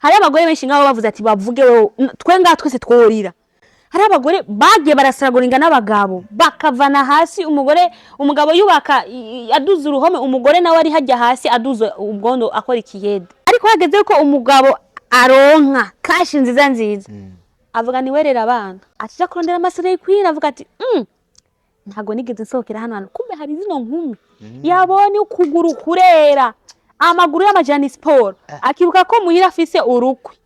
Hari abagore benshi ngabo bavuze ati bavuge wewe, twe ngaha twese tworira. Hari abagore bagiye barasaraguringa n'abagabo, bakavana hasi umugore, umugabo yubaka aduza uruhome, umugore nawe ari hajya hasi aduza ubwondo, akora ikiyede. Ariko hageze ko umugabo aronka cash nziza nziza, avuga ni werera abana, atija kurondera amasore kwira, avuga ati ntabwo nigeze nsohokera hano hantu, kumbe hari zino nkumi." Yabonye ukuguru kurera, amaguru y'amajana, siporo, akibuka ko muhira afise urukwi,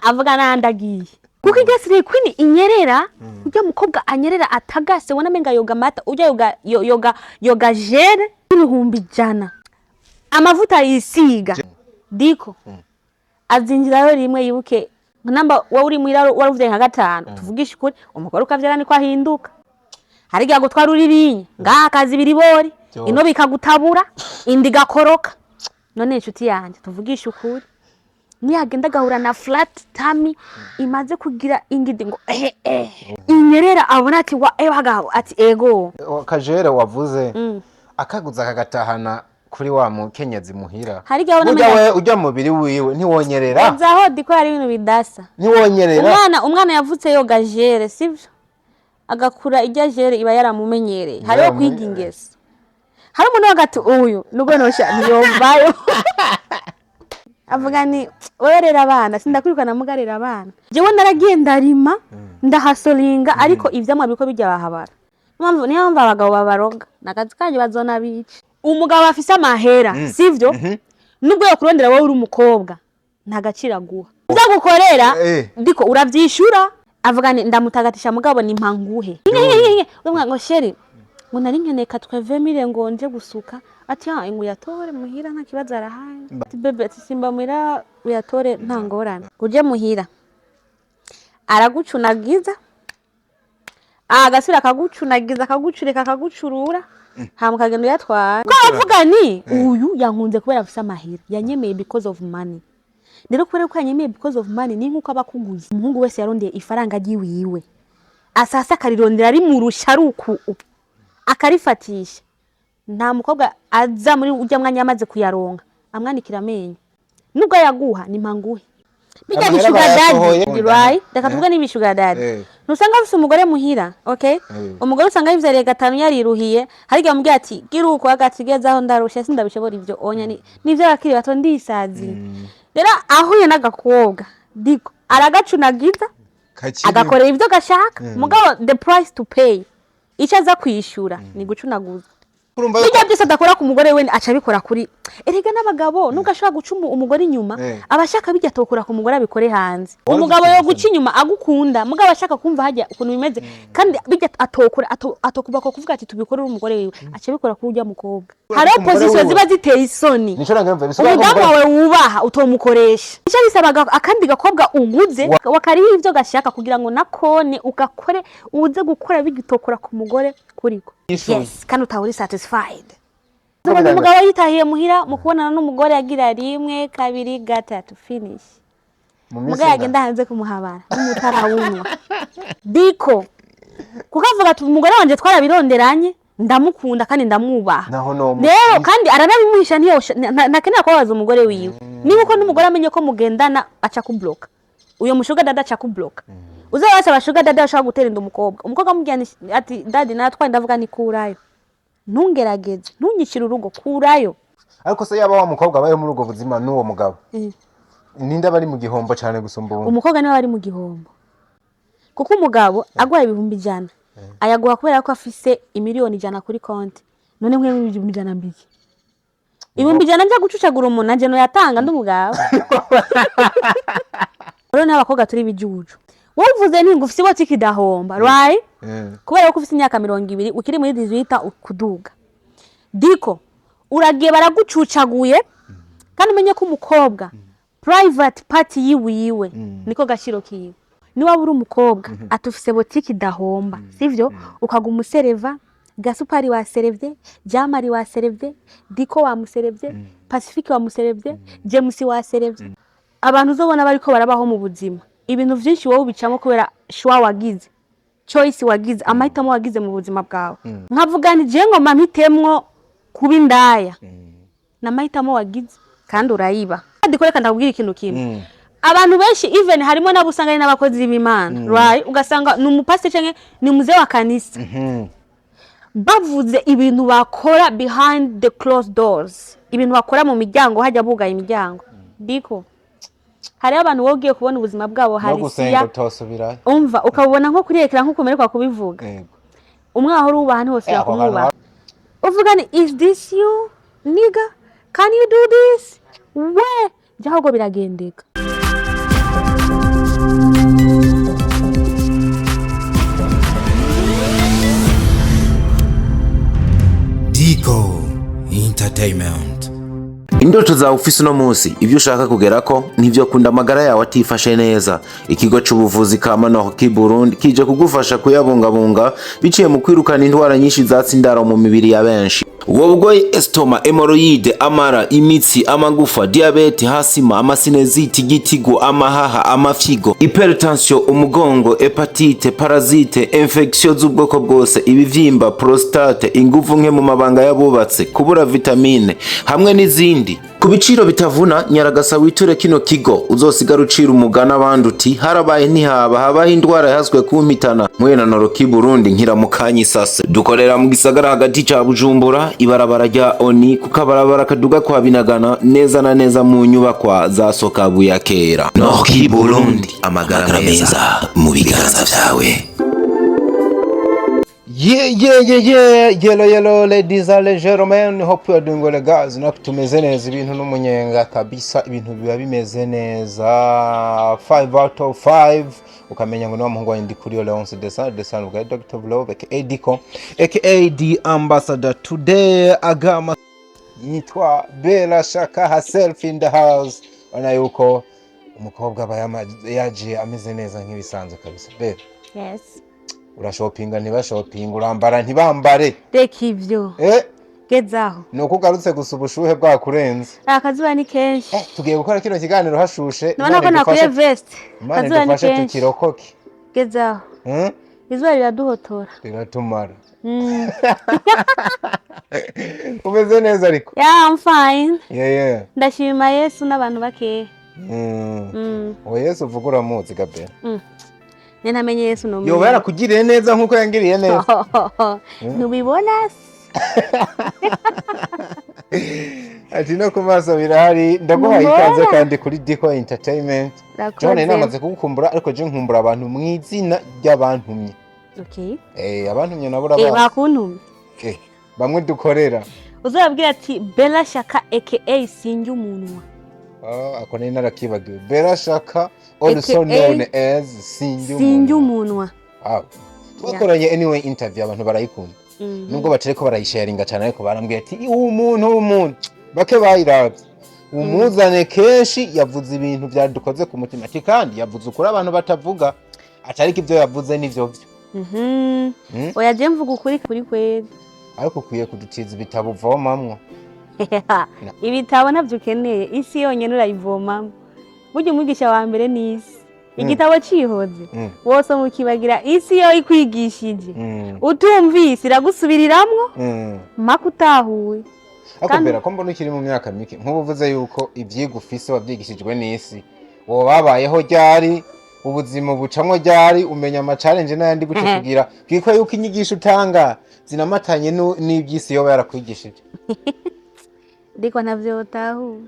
avuga nandagiye, kuko irya slay queen inyerera, ujya mukobwa anyerera atagase, ubona amenga yoga amata, ujya yoga yoga yoga gel 100,000, amavuta yisiga diko azinjirayo rimwe. Yibuke namba wowe uri muhira waruvuye nka gatanu. Tuvugishe ukuri, umugore ukavyara niko ahinduka. Hari igihe agutwara uririnya ngaha akaza ibiribori ino bikagutabura, inda igakoroka. None inshuti yanjye, tuvugishe ukuri, niyagenda agahura na flat tummy imaze kugira ingidi ngo eh eh inyerera, abona ati wa eh bagabo, ati ego. Kajere wavuze akaguza akagatahana kuri wa mukenyezi muhira. Hari igihe abona burya amenga we ujya mubiri wiwe ntiwonyerera. Ezaho diko hari ibintu bidasa. Ntiwonyerera. Umwana yavutse yoga gel, sivyo? Agakura ijya gel iba yaramumenyereye. Hariho kwiga ingeso. Hari umuntu hagati uyu nubwo nosha ntiyovayo, avuga ni wowe rera abana, sindakwirukana, mugarera abana. Jewe naragiye ndarima, ndahasolinga, ariko ivyamwa biriko bijya bahabara. Niyo mpamvu abagabo babaroga nakazi kanyu, bazona bica. Umugabo afise amahera, sivyo? Nubwo yokurondera wowe uri umukobwa, nta gaciro aguha. Ivyo agukorera ndiko uravyishura, avuga ni ndamutagatisha, mugabo ni mpanguhe umwe ngo chéri, ngo nari nkeneye 80 000 ngo nje gusuka, ati ah, ngo uyatore muhira, nta kibazo arahaye. Ati bébé, ati simba muhira uyatore, nta ngorane. Uje muhira aragucunagiza, agasubira akagucunagiza, akagucureka, akagucurura, hama ukagenda uyatwara. Ko avuga ni uyu yankunze kubera afise amahera, yanyemeye because of money. Rero kubera ko yanyemeye because of money, ni nkuko aba akuguze. Umuhungu wese yarondeye ifaranga ryiwiwe, asasa akarirondera rimurusha, ari uku akarifatisha. Nta mukobwa aza muri ujya mwanya yamaze kuyaronka amwanikira amenyo. Nubwo yaguha ni mpanguhe bijya Amahera bi sugar daddy. bayasohoye. Right, reka tuvuge n'ibi sugar daddy. Ntusanga afise umugore muhira, okay? Umugore usanga yivyariye gatanu, yariruhiye. Hari igihe amubwira ati gira uko, agati gezaho ndarusha, sindabishobora ivyo onya, ni nivyo abakiri bato, ndisaziye. Rero ahuye n'agakobwa diko aragacunagiza, Kakiri. agakorera ivyo gashaka, mugabo the price to pay, icyo aza kwishura ni gucunaguza. Urumva bijya byose adakora ku mugore we aca abikora kuri. Erega n'abagabo nubwo ashobora guca umugore inyuma, aba ashaka bijya atokora ku mugore abikore hanze. Wari Umugabo ufite yo guca inyuma agukunda, mugabo ashaka kumva hajya ukuntu bimeze, kandi bijya atokora atokuba ko kuvuga ati tubikorere umugore wiwe, aca abikora kuri ujya mukobwa. Hariho Umugore position wiwe. ziba ziteye isoni. Nico nangamba bisobanura ko Umudamu umugore wawe wubaha utomukoresha. Icyo bisaba akandi gakobwa uguze wakariho ivyo gashaka, kugira ngo nakone ugakore, uze gukora bigitokora ku mugore kuriko. Yishuye. Yes, kandi utaba uri satisfied. Ko Ubona biranga. umugabo yitahiye muhira, mu kubonana n'umugore agira rimwe, kabiri, gatatu, finish. Mu minsi Mugabo yagenda hanze kumuhabara n'umutarawunywa diko, kuko avuga ati umugore wanje twarabironderanye, ndamukunda kandi ndamwubaha. Naho no Rero kandi aranabimuhisha, ntiyosha ntakenera kubabaza umugore wiwe. Niba uko n'umugore amenye ko mugendana, aca kubloka uyo mu sugar daddy, aca kubloka. Uza wese aba sugar daddy ashobora gutera inda umukobwa, umukobwa amubwira ati daddy natwaye, ndavuga ni kurayo, ntungerageze, ntunyicire urugo, kurayo. Ariko se yaba wa mukobwa abayeho muri ubwo buzima n'uwo mugabo, ninde aba ari mu gihombo cyane gusumba uwundi? Umukobwa niwe ari mu gihombo, kuko umugabo aguhaye 100,000, ayaguha kubera ko afise 100,000,000 kuri konti. None mwe 100,000 mbiki, 100,000 njya gucucagura umuntu nanje noyatanga ndi umugabo. Rero n'abakobwa turi ibijuju. Wowe uvuze nti ngo ufise ibotiki idahomba, right? Kubera ko ufise imyaka 20, ukiri muri 18 kuduga, diko uragiye baragucucaguye. Kandi umenye ko umukobwa private part yiwiwe niko gaciro kiwe. Niwaba uri umukobwa ati ufise botiki idahomba, sivyo? Ukaguma usereva Gasupari, waserevye Jamari, waserevye Diko, wamuserevye Pacifique, wamuserevye James, waserevye abantu, uzobona bariko barabaho mu buzima. Ibintu vyinshi wowe ubicamo kubera choix wagize, choice wagize, amahitamo wagize mu buzima bwawe. Nkavuga nti jewe ngoma mpitemwo kuba indaya, ni amahitamo wagize kandi urayiba. Reka ndakubwira ikintu kimwe. Abantu benshi, even harimo n'abo usanga ari n'abakozi b'Imana, right? Ugasanga ni umupasiteri canke ni muzehe wa kanisa, bavuze ibintu bakora behind the closed doors, ibintu bakora mu miryango hajya bugaye imiryango. Diko, hariho abantu wowe ugiye kubona ubuzima bwabo No hari gusenga siya utosubirayo. Umva, ukabubona nko kuri écran, nk'uko umerekwa kubivuga. Umwe wahora wubaha ntiwosubira Aho hantu kumwubaha. Uvuga ni, "Is this you, nigga? Can you do this?" We jya ahubwo biragendeka. Dico Entertainment. Indoto zawe ufise uno munsi, ibyo ushaka kugerako, ntivyo kunda amagara yawe atifashe neza. Ikigo c'ubuvuzi ka Manoki Burundi kije kugufasha kuyabungabunga biciye mu kwirukana indwara nyinshi zatsa indaro mu mibiri ya benshi. Ubwo burwayi: estomac, hémorroïdes, amara, imitsi, amagufa, diabète, asthme, ama sinusite, igitigo, amahaha, amafyigo, hypertension, umugongo, hépatite, parasite, infection z'ubwoko bwose, ibivyimba, prostate, inguvu nke mu mabanga y'abubatse, kubura vitamine hamwe n'izindi, ku biciro bitavuna. Nyaragasa witure kino kigo, uzosigara ucira umugani abandi uti harabaye ntihaba habaho indwara yahaswe kumpitana. Mwena Noroki Burundi nkiramukanya isase. Dukorera mu gisagara hagati ca Bujumbura, ibarabara rya Oni, ku kabarabara kaduga kwa Binagana, neza na neza mu nyubakwa za Sokabu ya kera. Noroki Burundi, amagara meza mu biganza vyawe. Yeah, yellow, yellow, ladies and gentlemen, hope you are doing well, guys. Natwe tumeze neza, ibintu n'umunyenga kabisa, ibintu biba bimeze neza. 5 out of 5. Ukamenya ngo ni wa muhungu wanjye ndi kuri Leonce Desan Desan bwa Dr. Love aka Diko aka The Ambassador. Today agama yitwa Bella Shaka herself in the house. Ubona yuko umukobwa aba yaje ameze neza nk'ibisanzwe kabisa. Bella, Yes. urashopinga ntibashopinga, urambara ntibambare. Reka ivyo. Gezaho. Ni uko ugarutse gusa ubushuhe bwakurenze. Akazuba ni kenshi. Tugiye gukora kino kiganiro hashushe. Nubona ko Imana nakuye idufashe, veste. Imana Akazuba ni idufashe kenshi. tukirokoke. Gezaho. Izuba riraduhotora. Riratumara. Umeze neza ariko? Yeah, I'm fine. Ndashima Yesu n'abantu bakeya. Uwo Yesu uvuga uramuzi, Gabe? Ni ntamenye Yesu no. Yoba yarakugiriye neza nk'uko yangiriye neza? Ntubibona se? Ati no ku maso birahari. Ndaguhaye Mbona? ikaze kandi kuri Diko Entertainment. Urakoze. John, namaze kugukumbura, ariko je nkumbura abantu mu izina ry'abantumye. Abantumye nabo urabazi. Bakuntumye. Bamwe dukorera. Uzababwira ati Bella Shaka aka Sinjya umunwa. Ah, ako nari narakibagiwe. Bella Shaka also AKA known as Sinjya Sinjya umunwa. umunwa. Wow. Twakoranye anyway interview, abantu barayikunda. Nubwo batariko barayisharinga cyane, ariko barambwiye ati uwo muntu, uwo muntu bake bayiravye, umuzane kenshi, yavuze ibintu byadukoze ku mutima, ati kandi yavuze ukuri abantu batavuga, atariko ibyo yavuze nivyo vyo. Oya, je mvuga ukuri kuri kweri. Ariko ukwiye kudutiza ibitabo uvomamwo. Ibitabo ntabyo ukeneye, isi yonyine urayivomamo. Burya umwigisha wa mbere ni isi. Igitabo cihoze wose mukibagira, isi yo ikwigishije. Utumvise iragusubiriramwo mpaka utahuye. Ariko Kandi- mbere ko mbona ukiri mu myaka mike, nk'ubu uvuze yuko ivyigwa ufise wavyigishijwe n'isi, wowe babayeho ryari? Ubuzima bucamwo ryari? Umenya ama challenge n'ayandi gute kugira bwiko yuko inyigisho utanga zinamatanye n'ivy'isi yoba yarakwigishije? Ariko ntavyo utahuye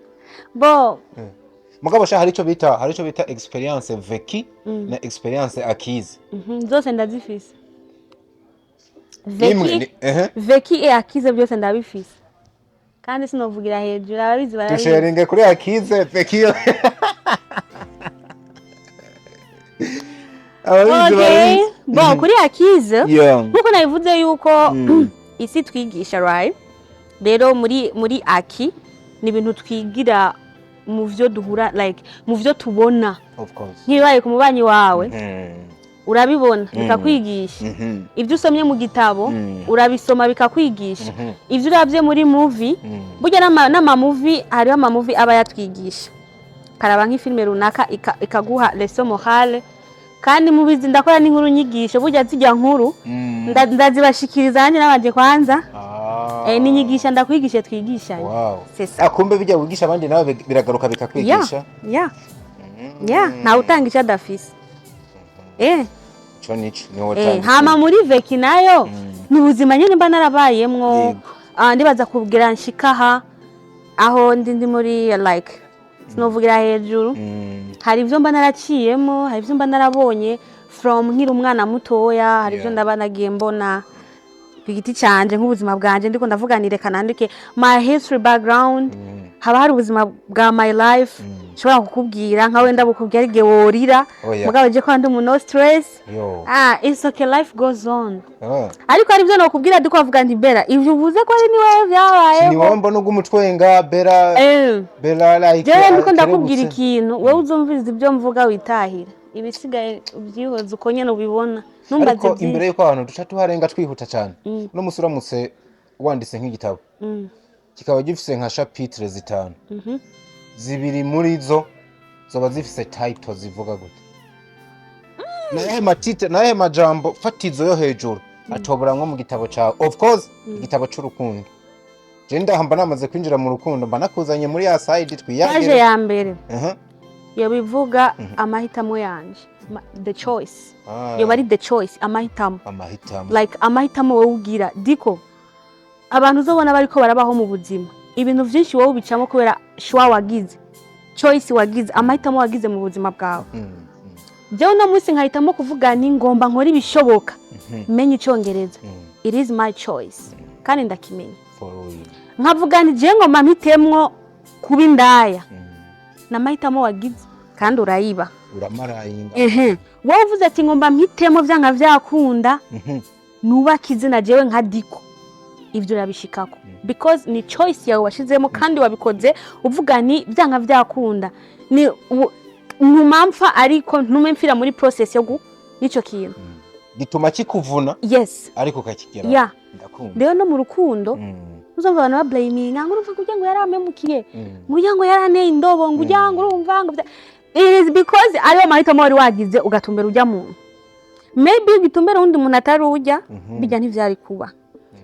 bo. Mugabo sha, hari ico bita expérience vécue na expérience acquise. Zose ndazifise. Imwe Vécu ehe. Vécu et acquise, byose ndabifise, kandi sinovugira hejuru, ababizi barabizi. Dusharinge kuri acquise, vécue ababizi Okay. barabizi. Bon, kuri acquise, nkuko nabivuze yuko isi twigisha, right? Rero muri acquis ni ibintu twigira mu vyo duhura, like mu vyo tubona. Of course. Nk'ibibaye ku mubanyi wawe, urabibona bikakwigisha. Ibyo usomye mu gitabo, urabisoma bikakwigisha. Ibyo urabye muri movie, burya n'ama movie, hariho ama movie aba yatwigisha. Karaba nk'ifilme runaka ikaguha leçon morale. Kandi mubizi ndakora n'inkuru nyigisho, burya zijya nkuru ndazibashikiriza nanjye nabanje kwanza. Ah. Ninyigisha ndakwigishe, twigishanye. C'est ça. Ah, kumbe bijya wigisha abandi nawe biragaruka bikakwigisha. Yeah, ntawe utanga icyo adafise. Ico nico niwo. Hama muri vécu nayo ni ubuzima nyine mba narabayemwo. Ah, ndibaza kubwira nshikaha aho ndi muri, like, sinovugira hejuru. Hari ibyo mba naraciyemo, hari ibyo mba narabonye from nkiri umwana mutoya, hari ibyo ndaba nagiye mbona ku giti canje, nk'ubuzima bwanje. Ndiko ndavuga ni reka nandike my history background. Haba hari ubuzima bwa my life nshobora kukubwira, nka wenda bukubwira igihe worira. Oya. Mugabo je ko ndi umuntu no stress. Yo. Ah, it's okay, life goes on. Ah. Ariko hari ibyo nokubwira ndiko bavuga nti: "Bera, ivyo uvuze ko ari niwewe vyabayeho." Ni wowe mbona ugumutwenga, Bera. Bera, like, Jewe ndiko ndakubwira kerebutse. ikintu, wowe uzumviriza ibyo mvuga witahira, ibisigaye ubyihoze uko nyene ubibona, ntumbaze Ariko imbere byinshi. yuko abantu duca tuharenga twihuta cyane, uno musi uramutse wanditse nk'igitabo kikaba gifise nka chapitre zitanu, zibiri muri zo zoba zifise title zivuga gute? Nayahe ma titre, nayahe majambo fatizo yo hejuru atoburamwo mu gitabo cawe? Of course, igitabo c'urukundo. Je ndaha mba namaze kwinjira mu rukundo, mba nakuzanye muri ya side Paje twiyagire. ya mbere yobivuga amahitamo yanje, the choice. Yoba ari the choice, amahitamo. Amahitamo. Like, amahitamo wowe ugira. Diko abantu uzobona bariko barabaho mu buzima, ibintu vyinshi wowe ubicamo kubera choix wagize, choice wagize, amahitamo wagize mu buzima bwawe. Jewe uno munsi nkahitamo kuvuga ni ngomba nkora ibishoboka menye Icongereza. It is my choice kandi ndakimenya. For real. Nkavuga nti jewe ngomba mpitemwo kuba indaya, n'amahitamo wagize kandi urayiba. Uramarayinga. Ehe, wowe uvuze ati ngomba mpitemo vyanga vyakunda nubaka izina jewe nka Diko, ivyo urabishikako because ni choice yawe washizemo kandi wabikoze uvuga ni byanga vyakunda ni ntuma mpfa, ariko ntume mfira muri process yo y'ico kintu. Gituma kikuvuna Yes. ariko ukakigera. Ndakumva. Rero no mu rukundo uzumva abantu bablaminga ngo urumva kugira ngo yarampemukiye, ngo ugira ngo yaranteye indobo, ngo ugira ngo urumva ngo it is because ariyo mahitamo wari wagize ugatumbera ujya muntu. Maybe ugitumbera uwundi muntu atari ujya, bijya ntivyari kuba.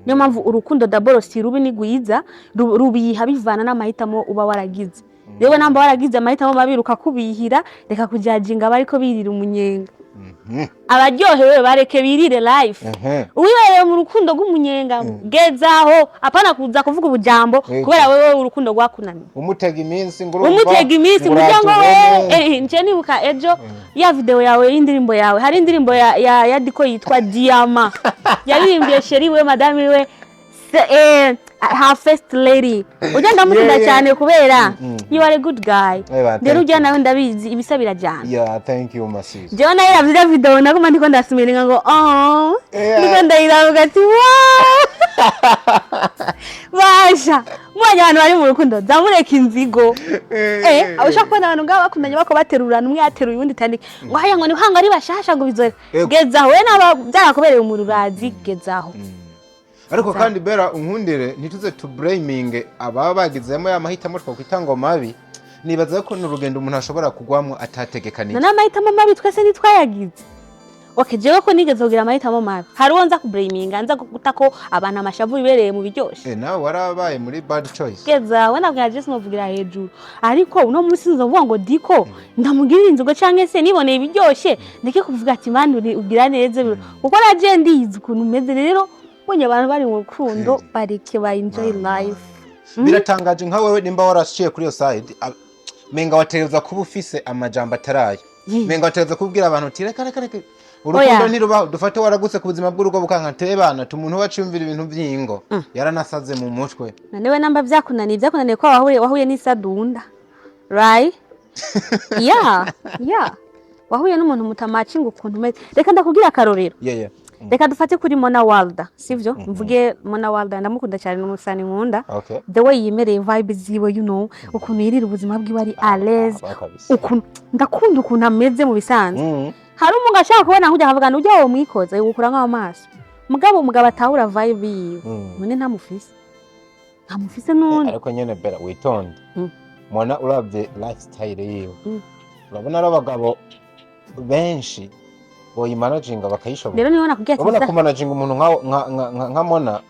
Niyo mpamvu urukundo d'abord si rubi, ni rwiza, rubiha bivana n'amahitamo uba waragize. Rero namba waragize amahitamo mabi rukakubihira, reka kujajinga abariko birira umunyenga. Abaryohewe bareke birire life. Uwibereye mu rukundo rw'umunyenga, gezaho, apana kuza kuvuga ubujambo kubera wewe urukundo rwakunaniye. Umutega iminsi ngo urumva, Umutega iminsi ngo kugira ngo uratubone. We nje nibuka ejo ya video yawe y'indirimbo yawe, hari indirimbo ya Diko yitwa Diama yaririmbiye chéri we, madame we, her first lady. Ujya ndamukunda cyane kubera you are a good guy. Eba, Rero thank ujya you. nawe ndabizi ibisa birajyana. Yeah, thank you, Masisi. Jewe nayo ravye video naguma ndiko ndasumiringa ngo oh, ndiko ndayiravuga ati wow, basha mubonye abantu bari mu rukundo zamureka inzigo. Ushobora kubona abantu ngabo bakundanye bako baterurana, umwe yateruye uwundi tandike ngo haya, ngo ni hanga ari bashasha, ngo bizore. Gezaho we naba byarakubereye umururazi, gezaho. Ariko kandi Bera, unkundire ntituze tu blaminge ababa bagizemo ya mahitamo twakwita ngo mabi. Nibaza ko ni urugendo umuntu ashobora kugwamwo atategekanije. None amahitamo mabi twese ntitwayagize? Okay, jewe ko nigeze kugira amahitamo mabi, hari uwo nza kublaminga, nza guta ko abantu amashavu bibereye mu biryoshe? Nawe warabaye muri bad choice. Geza we nabwo yaje sinovugira hejuru, ariko uno munsi nzovuga ngo Diko ndamugirira inzoga canke se niboneye ibiryoshe, ndeke kuvuga ati mani ugira neza, kuko naje ndizi ukuntu umeze. Rero mbonye abantu bari mu rukundo, bareke ba enjoy life. Biratangaje, nka wewe nimba warashiye kuri iyo side, menga wategereza kuba ufise amajambo atarayo, menga wategereza kubwira abantu uti reka reka reka, urukundo Oya. ntirubaho. Dufate waragutse ku buzima bw'urugo bukanka tebana, umuntu waciyumvira ibintu vy'ingo yaranasaze mu mutwe. None we namba vyakunaniye ko wahuye n'isadunda, right? Yeah, wahuye n'umuntu mutamacinga ukuntu umeze. Reka ndakubwira akarorero. Reka dufate kuri Mona Walda, sivyo? Mvuge Mona Walda, ndamukunda cyane, ni umusani nkunda. The way yimereye, vibe ziwe, ukuntu yirira ubuzima bwiwe ari à l'aise. Aba kabisa. Ukuntu ndakunda ukuntu ameze mu bisanzwe. Hari umuntu ashaka kubona nkujya akavuga ngo ujya wowe mwikoza yugukura nk'amaso, mugabo umugabo atahura vibe yiwe. None ntamufise none. Ariko nyene Bera, witonde. Mona uravye lifestyle yiwe, urabona ari abagabo benshi boyimanaginga bakayishobora. Rero niho nakubwiye ati Urabona kumanaginga umuntu nka Mona.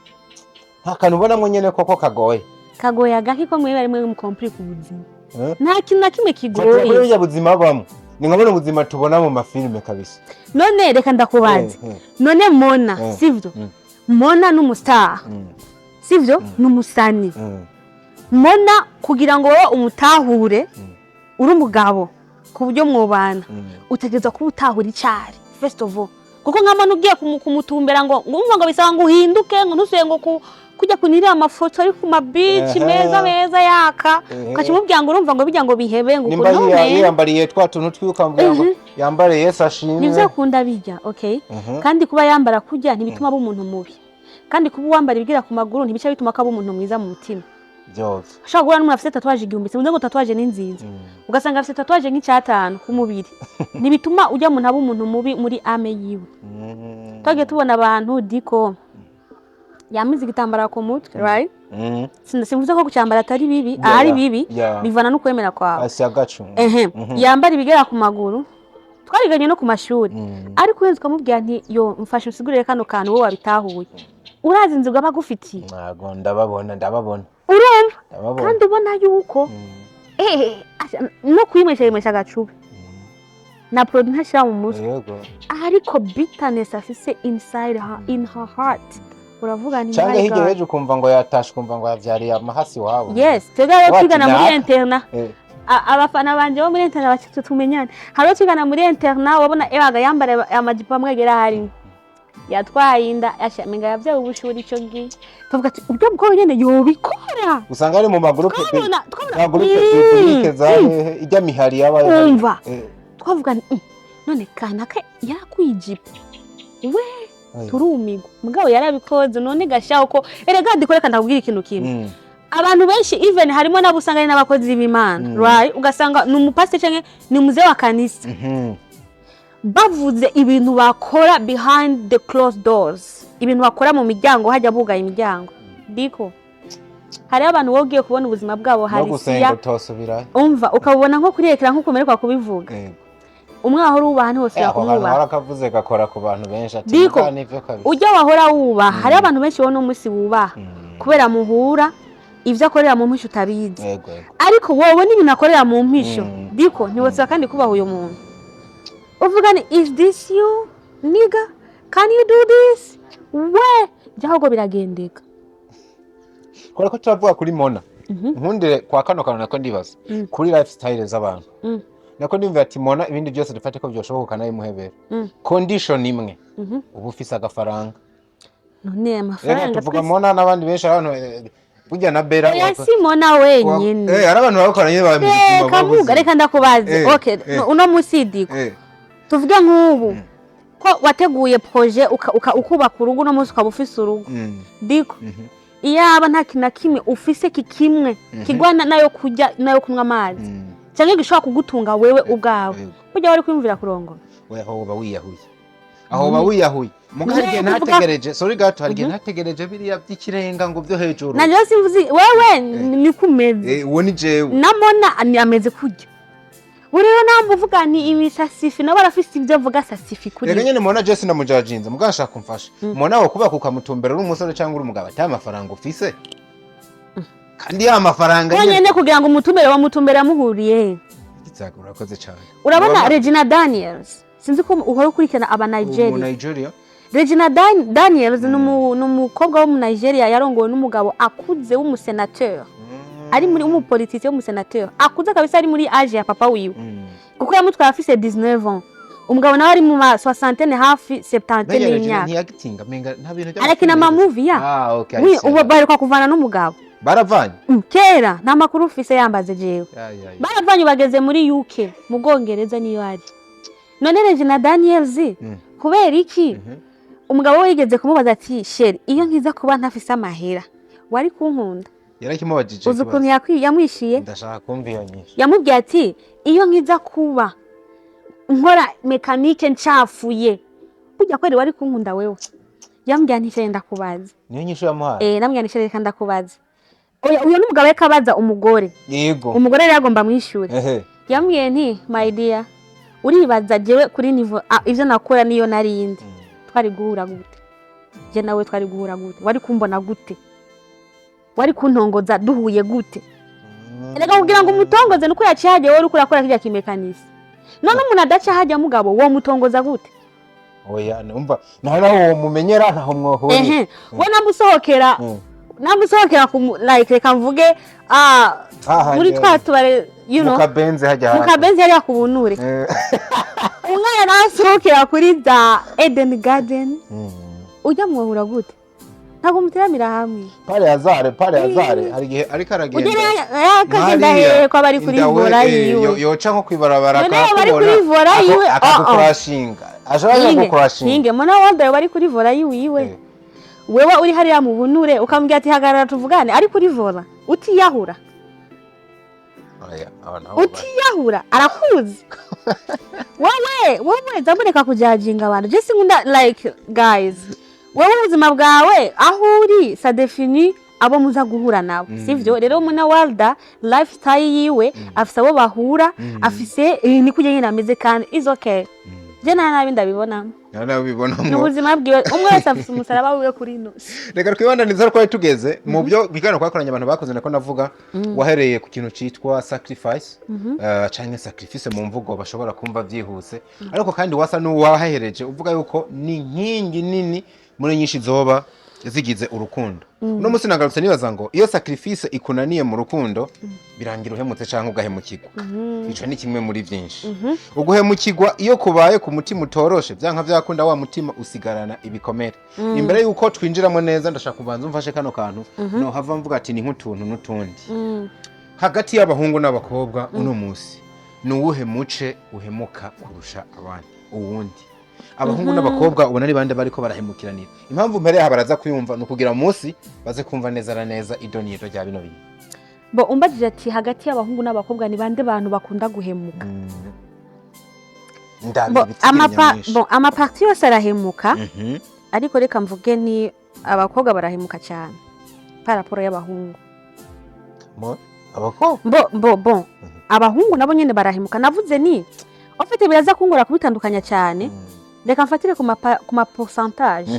Nta kantu ubonamwo nyene koko kagoye? Kagoye agaki ko mwe bari mwe mukomplika ubuzima? Eh? Nta kintu na kimwe Fatira kuri kigoye. burya buzima bamwe ni nka buno buzima tubona mu mafilime kabisa. None reka ndakubaze. None Mona, sivyo? Mona ni umustar, sivyo? Ni umusani. Mona, kugira ngo wowe umutahure, uri umugabo ku buryo mwubana, utegerezwa kuba utahura icari first of all, kuko nka Mona ugiye kumutumbera ngo umva ngo bisaba ngo uhinduke, ngo ntusuye ngo kujya kunirira amafoto ari ku mabici meza meza yaka, ukaca umubwira ngo urumva ngo bijya ngo bihebe ngo Nimba ukuntu man. yiyambariye twa tuntu twiwe, ukamubwira ngo yambare Yesu ashimwe. Nivyo akunda bijya, okay. Kandi kuba yambara kurya ntibituma aba umuntu mubi, kandi kuba uwambara ibigira ku maguru ntibica bituma ko aba umuntu mwiza mu mutima. Byose. Ushobora guhura n'umuntu afite tatouage 1000, simvuze ngo tatouage ni nziza, ugasanga afite tatouage nk'icyatanu ku mubiri, ntibituma ujya muntu aba umuntu mubi muri âme yiwe. Twagiye tubona abantu, diko yamize igitambara ku mutwe, right? Simvuze ko kucyambara atari bibi, ahari bibi, bivana no kwemera kwawe. Asi agacu. Ehe, yambara ibigera ku maguru, twariganye no ku mashuri, ariko uhenze ukamubwira nti: "Yo, mfashe usigurire kano kantu wowe wabitahuye." Urazi inzigo aba agufitiye? Ntago ndababona, ndababona. Urumva? Ndababona. Kandi ubona yuko no kuyimwesha yimwesha agacuba na produit ntashyira mu mutwe, ariko bitterness afise inside her, in her heart, uravuga nti: Cyangwa "My hirya God." y'ejo ukumva ngo yatashe, ukumva ngo yabyariye amahasi iwabo. Yes, twebwe rero Wati twigana muri naka. internat. Abafana banje bo muri internat bacitse tumenyane. Hariho twigana muri internat, wabona ebaga yambara amajipo amwe agera harimo, yatwaye inda, menga yavyaye ubushuri ico gihe. Tuvuga ati ubwo mukobwa nyene yobikora. Usanga ari mu magurupe, Twabona magurupe biblique za hehe, ijya mihari yabaye. Umva. Twavuga nti: None kanaka yarakuye ijipo we?" Turumigwa, mugabo yarabikoze. None gashaho ko erega dikoreka, ndakubwira ikintu kimwe. Abantu benshi, even harimo n'abo usanga ari n'abakozi b'Imana, right? Ugasanga ni umupasiteri canke ni muzehe wa kanisa, bavuze ibintu bakora behind the closed doors, ibintu bakora mu miryango hajya bugaye imiryango, diko hariho abantu wowe ugiye kubona ubuzima bwabo No hari gusenga siya utosubirayo. Umva, ukabubona nko kuri écran nk'uko umerekwa kubivuga. Umwe wahora wubaha ntiwosubira Ako kantu kumwubaha. warakavuze gakora ku bantu benshi ati Diko, "Muga nivyo kabisa." Ujya wahora wubaha, hariho abantu benshi wowe n'umunsi wubaha kubera muhura, ibyo akorera mu mpisho utabizi, yego yego ariko wowe n'ibintu akorera mu mpisho, diko ntiwosaba kandi kubaha uyu muntu. Uvuga ni: "Is this you, nigga? Can you do this?" We jya ahubwo biragendeka. Kubera ko turavuga kuri Mona, nkundire kwa kano kantu nako ndibaza kuri lifestyle z'abantu. Nako ndumva ati Mona ibindi byose dufate ko byoshoboka ukanabimuhebera, condition imwe, uba ufise agafaranga. None Reka amafaranga tuvuga twese Mona n'abandi benshi, abantu burya na Bera. Oya, si Mona wenyine. Hari abantu babikora nyine baba mu buzima Reka muga, babuze. reka ndakubaze. Okay, uno munsi, diko, tuvuge nk'ubu ko wateguye projet, ukubaka urugo, uno munsi ukaba ufise urugo, diko, iyaba nta kintu na kimwe ufise kikimwe kigwana nayo kurya nayo kunywa amazi cyangwa gishobora kugutunga wewe ubwawe, burya wari kwiyumvira kurongora? Oya, aho uba wiyahuye, aho uba wiyahuye. Muga hari igihe ntategereje, sorry gato, hari igihe ntategereje biriya by'ikirenga ngo byo hejuru. Nanjye rero simvuze wewe niko umeze. Uwo ni jewe. Namona ni ameze kurya ubu rero ntabwo uvuga ni imisasifi, nabo barafise ibyo avuga sasifi kuri Reka nyene Mona Jesse namujajinze, muga nshaka kumfasha. Mona wo kubaka ukamutumbera uri umusore cyangwa uri umugabo ata mafaranga ufise, kandi ya mafaranga wenyine kugira ngo umutumere, wamutumbera muhuriye he? Gitsaga, urakoze cyane. Urabona Regina Daniels, sinzi ko uhora ukurikirana aba Mu Nigeria. Nigeria. Regina Daniels ni umukobwa wo mu Nigeria yarongowe n'umugabo akuze w'umusenateur, ari muri w'umupolitisiye w'umusenateur akuze kabisa, ari muri âge ya papa wiwe, kuko yamutwaye afise 19 ans, umugabo nawe ari mu ma soixantaine, hafi septante Mbega Regina n'imyaka. Ntiyagitinga menga nta bintu Arakina ama movie ya Ah, okay, I Oui, see. ubu baheruka kuvana n'umugabo. Baravanye? Kera nta makuru ufise, yambaze jewe. Ya, ya, ya. Baravanye, bageze muri UK, mu Bwongereza niyo ari. None Regina Daniels, kubera iki? Umugabo we yigeze kumubaza ati: "Chéri, iyo nkiza kuba ntafise amahera wari kunkunda?" Yarakimubajije? Uzi ukuntu yamwishiye? Ndashaka kumva iyo nyinshi. Yamubwiye ati: "Iyo nkiza kuba nkora mécanique ncafuye burya kweri wari kunkunda wewe?" Yambwiye nti: "Chéri, ndakubaza." Niyo nyinshi yamuhaye? Eh, namubwiye nti: "Chéri, reka ndakubaza." Oya, uyo n'umugabo ariko abaza umugore. Umugore rero agomba mwishure. Yambwiye nti: "My dear, uribaza jewe kuri niveau ivyo nakora niyo narindi, twari guhura gute? Je nawe twari guhura gute? Wari kumbona gute?" Wari kuntongoza duhuye gute? Reka, kugira ngo umutongoze nuko yaciye hajya, wowe uriko urakora kirya kimekanisi. None umuntu adaca hajya, mugabo, wo mutongoza gute? Oya, numva naho naho uwo mumenyera, ntaho mwohuriye. Ehe, we namusohokera namusohokera ku like, reka mvuge, Aha, muri twa tubare mu kabenzi hajya mu hafi. Kabenzi hariya ku Bunure. Umwana nasohokera kuri za Eden Garden, ujya mwohura gute? Ntabwo muteramira hamwe. Par hasard, par hasard, hari igihe ariko aragenda Ugera akagenda Nk'hariya, hehe ko aba ari kuri indawe, volant eh, yiwe? Yoca nko kwibarabara None yaba ari akakubona, kuri volant yiwe, ah, ah. akagukurashinga, ashobora Hinge, kugukurashinga. Hinge muna wanda bari kuri volant yiwe, wewe uri hariya mu Bunure, ukambwira ati: "Hagarara tuvugane," ari kuri volant, utiyahura? Oya, aba nabo Utiyahura, arakuzi wowe. Wowe zamureka kujajinga abantu. Je sinkunda, like, guys, wowe ubuzima bwawe aho uri, ça définit abo muza guhura nabo, sivyo? Rero muna walda lifestyle yiwe, afise abo bahura, afise ni kujya nyine ameze, kandi is okay. Je nta nabi ndabibonamo. Nta nabi Ni ubibonamo. ubuzima bwiwe, umwe wese afise umusaraba wiwe kuri ino si. Reka twibandanize aho twari tugeze mu byo biganiro twakoranye, abantu bakoze. Nako navuga, wahereye ku kintu citwa sacrifice, canke sacrifice mu mvugo bashobora kumva byihuse, ariko kandi wasa n'uwahereje uvuga yuko ni inkingi nini muri nyinshi zoba zigize urukundo. Uno munsi nagarutse nibaza ngo iyo sacrifice ikunaniye mu rukundo, birangira uhemutse canke ugahemukirwa. Ico ni kimwe muri byinshi. Uguhemukirwa iyo kubaye ku mutima utoroshe, byanka byakunda wa mutima usigarana ibikomere. Imbere yuko twinjiramo neza, ndashaka kubanza umfashe kano kantu no hava mvuga ati ni nk'utuntu n'utundi. Hagati y'abahungu n'abakobwa uno munsi, ni uwuhe muce uhemuka kurusha abandi uwundi? Abahungu n'abakobwa ubona ari bande bariko barahemukiranira? Impamvu mpereye aha, baraza kuyumva, ni ukugira munsi baze kumva neza na neza idonido rya bino bintu. Bo umbajije ati hagati y'abahungu n'abakobwa ni bande bantu bakunda guhemuka? Ndabi Bo, ibiti nyamwinshi. Bon, amaparties yose arahemuka, ariko reka mvuge ni abakobwa barahemuka cyane par rapport y'abahungu. Abakobwa? Mbo bon, abahungu nabo nyene barahemuka. Navuze ni en fait biraza kungora kubitandukanya cyane. Reka mfatire ku ma pourcentage.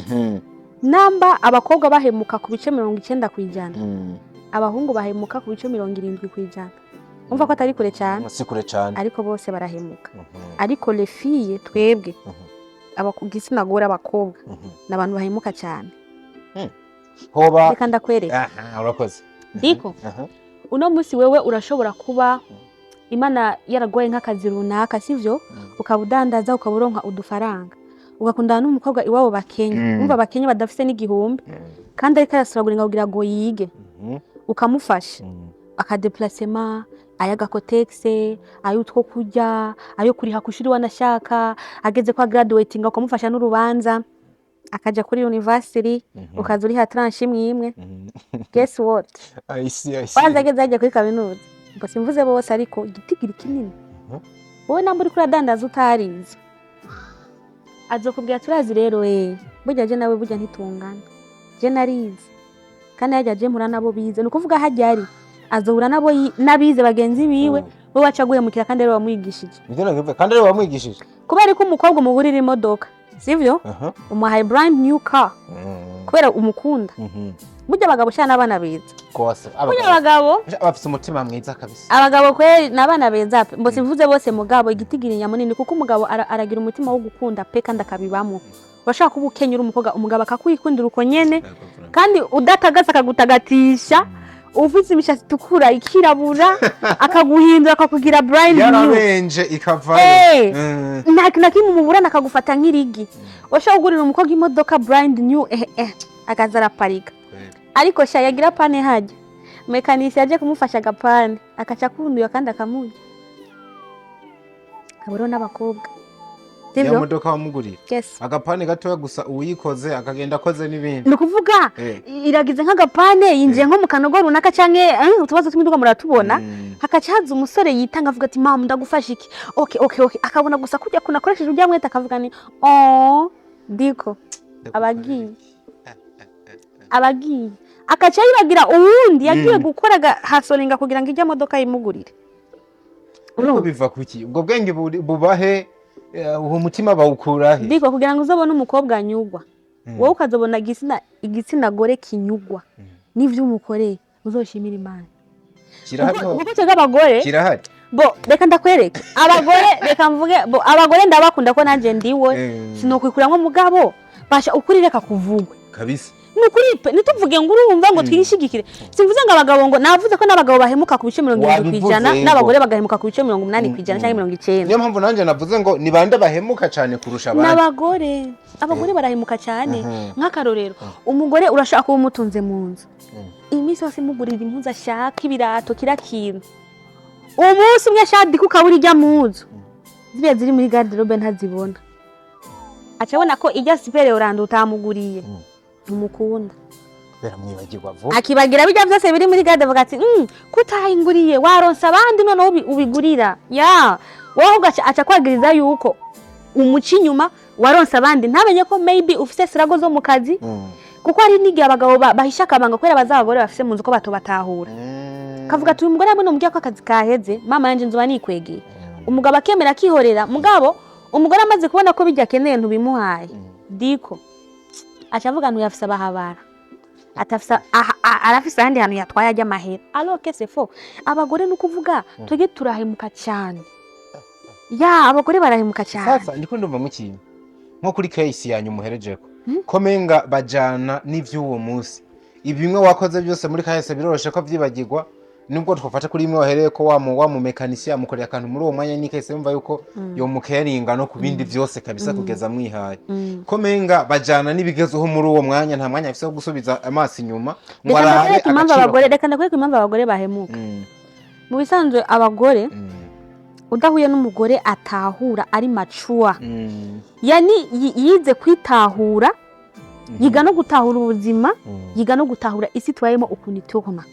Namba abakobwa bahemuka ku bice 90%, abahungu bahemuka ku bice 70%. Umva ko atari kure cyane. Si kure cyane. Ariko bose barahemuka. Ariko les filles, twebwe igitsina gore, abakobwa, ni abantu bahemuka cyane. Hoba Reka ndakwereka. Aha, urakoze. Diko, uno munsi wewe urashobora kuba Imana yaraguhaye nk'akazi runaka, sivyo? Ukaba udandaza, ukaba uronka udufaranga, ugakundana n'umukobwa iwabo bakenya. Umva, bakenya badafise n'igihumbi, kandi ariko arasuraguringa kugira ngo yige. Ukamufasha akadéplacement, ay'agakotegise, ay'utwo kurya, ayo kuriha kw'ishuri, wanashaka ageze kwa graduating ukamufasha n'urubanza akaja kuri university, ukaza uriha tranche imwe imwe. Guess what? I see, I see. Kwanza ageze hajya kuri kaminuza, ngo simvuze bose, ariko igitigiri kinini, wowe namba uriko uradandaza utarize, azokubwira: "Turazi rero, burya je nawe burya ntitungana, je narize kandi hajya je mpura nabo bize." Ni ukuvuga hajya ari azohura nabo n'abize bagenzi biwe, we waca guhemukira kandi ariwe wamwigishije. Nivyo nakivuga, kandi ariwe wamwigishije. Kubera ko umukobwa umugurira imodoka, sivyo? Umuhaye brand new car kubera umukunda. Burya abagabo cyane n'abana beza. Kose. Burya abagabo bafise umutima mwiza kabisa. Abagabo kweri ni abana beza pe. Mbo simvuze bose, mugabo igitigiri nyamunini, kuko umugabo aragira umutima wo gukunda pe, kandi akabibamo. Urashaka kuba ukenyera umukobwa, umugabo akakwikundira uko nyene, kandi udatagaza akagutagatisha, ufite imishatsi itukura, ikirabura, akaguhindura akakugira brand new. Yarabenje ikavayo. Nta kintu na kimwe umuburana, akagufata nk'irigi. Washobora kugurira umukobwa imodoka brand new, akaza araparika, ariko sha yagira panne hajya mécanicien yaje kumufasha agapane, akaca akunduye kandi akamurya. Abo rero n'abakobwa, Ya sivyo? modoka wamugurira, Yes. agapanne gatoya gusa, uwuyikoze akagenda akoze n'ibindi. Ni ukuvuga iragize nk'agapane, yinjiye nko mu kanogo runaka canke utubazo tw'imiduga muratubona. Hakaca haza umusore yitanga, avuga ati: "Mama, ndagufasha iki?" Okay, akabona gusa kujya kuntu akoresheje ujya mwete, akavuga ni oh, diko abagiye, akaca yibagira uwundi yagiye gukora hasoringa kugira ngo ijya modoka yimugurire. Ariko biva kuki? Ubwo bwenge bubahe? Uwo mutima bawukurahe? Diko, kugira ngo uzobone umukobwa anyugwa, wowe ukazobona igitsina gore kinyugwa n'ivyo umukoreye. Uzoshimira Imana. Kirahari. Kuko twebwe abagore, Kirahari. Bo reka ndakwereke abagore, reka mvuge, bo abagore ndabakunda ko nanjye ndiwe. Sinokwikuramwo, mugabo basha ukuri reka kuvugwe. Ni ukuri pe, ntituvuge ngo urumva ngo twishigikire. Simvuze ngo abagabo, ngo navuze ko n'abagabo bahemuka ku bice 70 Wabivuze, kw'ijana, yego. n'abagore bagahemuka ku bice 80% cyangwa 90. Niyo mpamvu nanjye navuze ngo ni bande bahemuka cyane kurusha abandi? N'abagore, abagore barahemuka cyane. Nk'akarorero, umugore urashaka kuba umutunze mu nzu, iminsi yose imugurira impuzu ashaka, ibirato, kira kintu. Umunsi umwe ashaka ukabura ijya mu nzu, ziriya ziri muri garde-robe ntazibona, aca abona ko ijya sipere oranje utamuguriye ntumukunda. Baramwibagirwa vuba. Akibagira bijya byose biri muri garde, avuga ati kutayinguriye waronsa abandi, noneho ubigurira ya wowe ahubwo aca kwagiriza yuko umuca inyuma, waronsa abandi, ntamenye ko maybe ufise sirago zo mu kazi. Kuko hari n'igihe abagabo bahisha akabanga kubera bazi abagore bafise mu nzu ko batobatahura. Kavuga ati: "Uyu mugore hamwe nomubwira ko akazi kaheze, mama yanje nzoba nikwegeye." Umugabo akemera, akihorera. Mugabo umugore amaze kubona ko bijya akeneye ntubimuhaye, diko aca avuga ntuyafise abahabara, atafise arafise ahandi hantu yatwaye ajya amahera, alors que c'est faux. Abagore ni ukuvuga twebwe turahemuka cyane, ya abagore barahemuka cyane. Sasa ndiko ndumva mu kintu nko kuri case yanyu muherejeko, ko menga bajana n'ivy'uwo munsi. Ibimwe wakoze byose muri kahise biroroshe ko vyibagirwa, nubwo twafata kuri imwe wahereye ko wa mu mécanicien yamukoreye akantu muri uwo mwanya, ni kahise yumva yuko yomukeringa no ku bindi vyose kabisa kugeza mwihaye. Ko menga bajana n'ibigezeho muri uwo mwanya, nta mwanya afise wo gusubiza amaso inyuma ngo Reka arabe ndakwereke impamvu agaciro. abagore, reka ndakwereke impamvu abagore bahemuka. Mu bisanzwe abagore, udahuye n'umugore atahura, ari mature, yani yize kwitahura, yiga no gutahura ubuzima, yiga no gutahura isi tubayemo ukuntu ituhuma.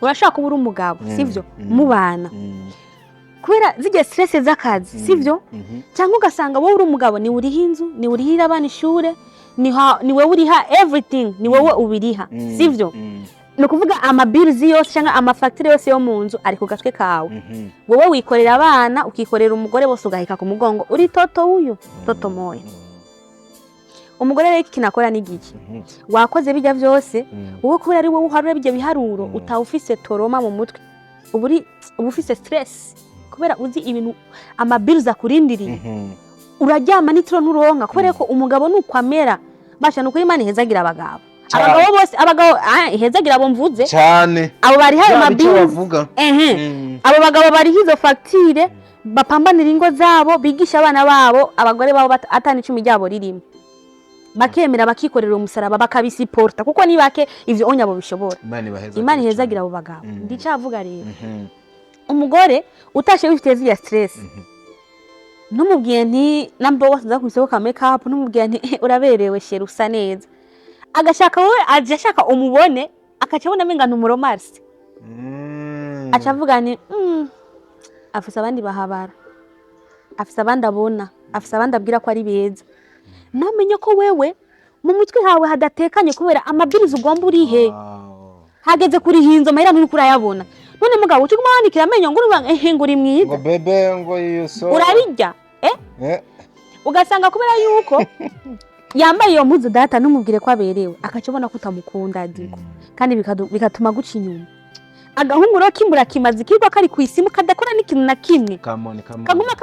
Urashaka kuba uri umugabo, sivyo? Mubana, kubera zijya stress z'akazi, sivyo? Cyangwa ugasanga wowe uri umugabo, ni uriha inzu, ni urihira abana ishure, ni wowe uriha everything, ni wowe ubiriha, sivyo? Ni ukuvuga amabills yose cyangwa amafagitire yose yo mu nzu ari ku gatwe kawe. Wowe wikorera abana, ukikorera umugore, bose ugaheka ku mugongo, uri toto wuyu toto moya. Umugore rero ikintu akora ni giki? Wakoze bijya byose, wowe kubera ari wowe uharura bijya biharuro, utaha ufise trauma mu mutwe, uba uri, uba ufise stress kubera uzi ibintu, amabills akurindiriye. Uraryama n'itiro nturonka, kubera ko umugabo nuko amera. Basha, ni ukuri Imana ihezagira abagabo. Cyane. Abagabo bose, abagabo ihezagira abo mvuze. Cyane. Abo bariha ayo Byaba icyo mabills. bavuga. Ehe. Abo bagabo bariha izo fagitire, bapambanira ingo zabo, bigisha abana babo, abagore babo atani icumi ryabo ririmo, bakemera bakikorera umusaraba, bakabisiporta, kuko ni bake ivyo onya bo bishobora. Imana ibahezagire Imana cyane. ihezagira abo bagabo. Ndicavuga rero, umugore utashe wifitiye ziriya stress, ntumubwiye nti namba wasiza ku isoko ka make up, ntumubwiye nti "Uraberewe chérie, usa neza", agashaka wowe aje ashaka umubone, akaca abona amenga ntumuromarse. Aca avuga ni afise abandi bahabara, afise abandi abona, afise abandi abwira ko ari beza. Namenye ko wewe mu mutwe hawe hadatekanye kubera amabwiriza ugomba urihe. Hageze kuriha inzu, amahera nturiko urayabona. None mugabo uca uguma wanikira amenyo ngo uruvuga ehe ngo uri mwiza. Ngo bébé, ngo you so Urabirya, eh? Ugasanga kubera yuko yambaye iyo mpuzu, data ntumubwire ko aberewe, akaca abona ko utamukunda, diko kandi bigatuma guca inyuma. Agahungu rero kimbura kimaze kirwa kari ku isimu, kadakora n'ikintu na kimwe. Come on, come on. Kaguma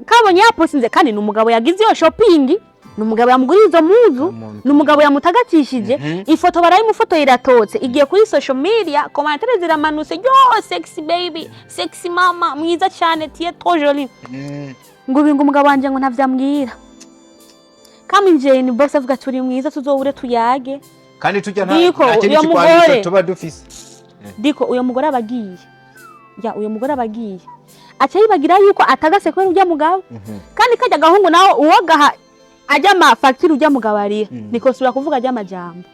kabonye yaposinze, kandi ni umugabo yagize iyo shopping, ni umugabo yamuguriye izo mpuzu, Come on. ni umugabo yamutagatishije. Ifoto barayimufotoye, iratotse, igiye kuri social media, commentaires ziramanutse: "Yo, sexy baby, sexy mama, mwiza cyane, tu es trop jolie." Ngo ubu ngo umugabo wanjye ngo ntavyambwira. Kaminjiye ni boss, avuga turi mwiza, tuzohure tuyage. Kandi tujya nta Diko, nta kindi uyo kigwanisho mugore. tuba dufise. Diko, uyo mugore aba agiye, ya uyo mugore aba agiye, aca yibagira yuko atagase kubera urya mugabo. Kandi kajya agahungu nawe uwo gaha ajya amafagitire urya mugabo ariha, nikosubira kuvuga ajya amajambo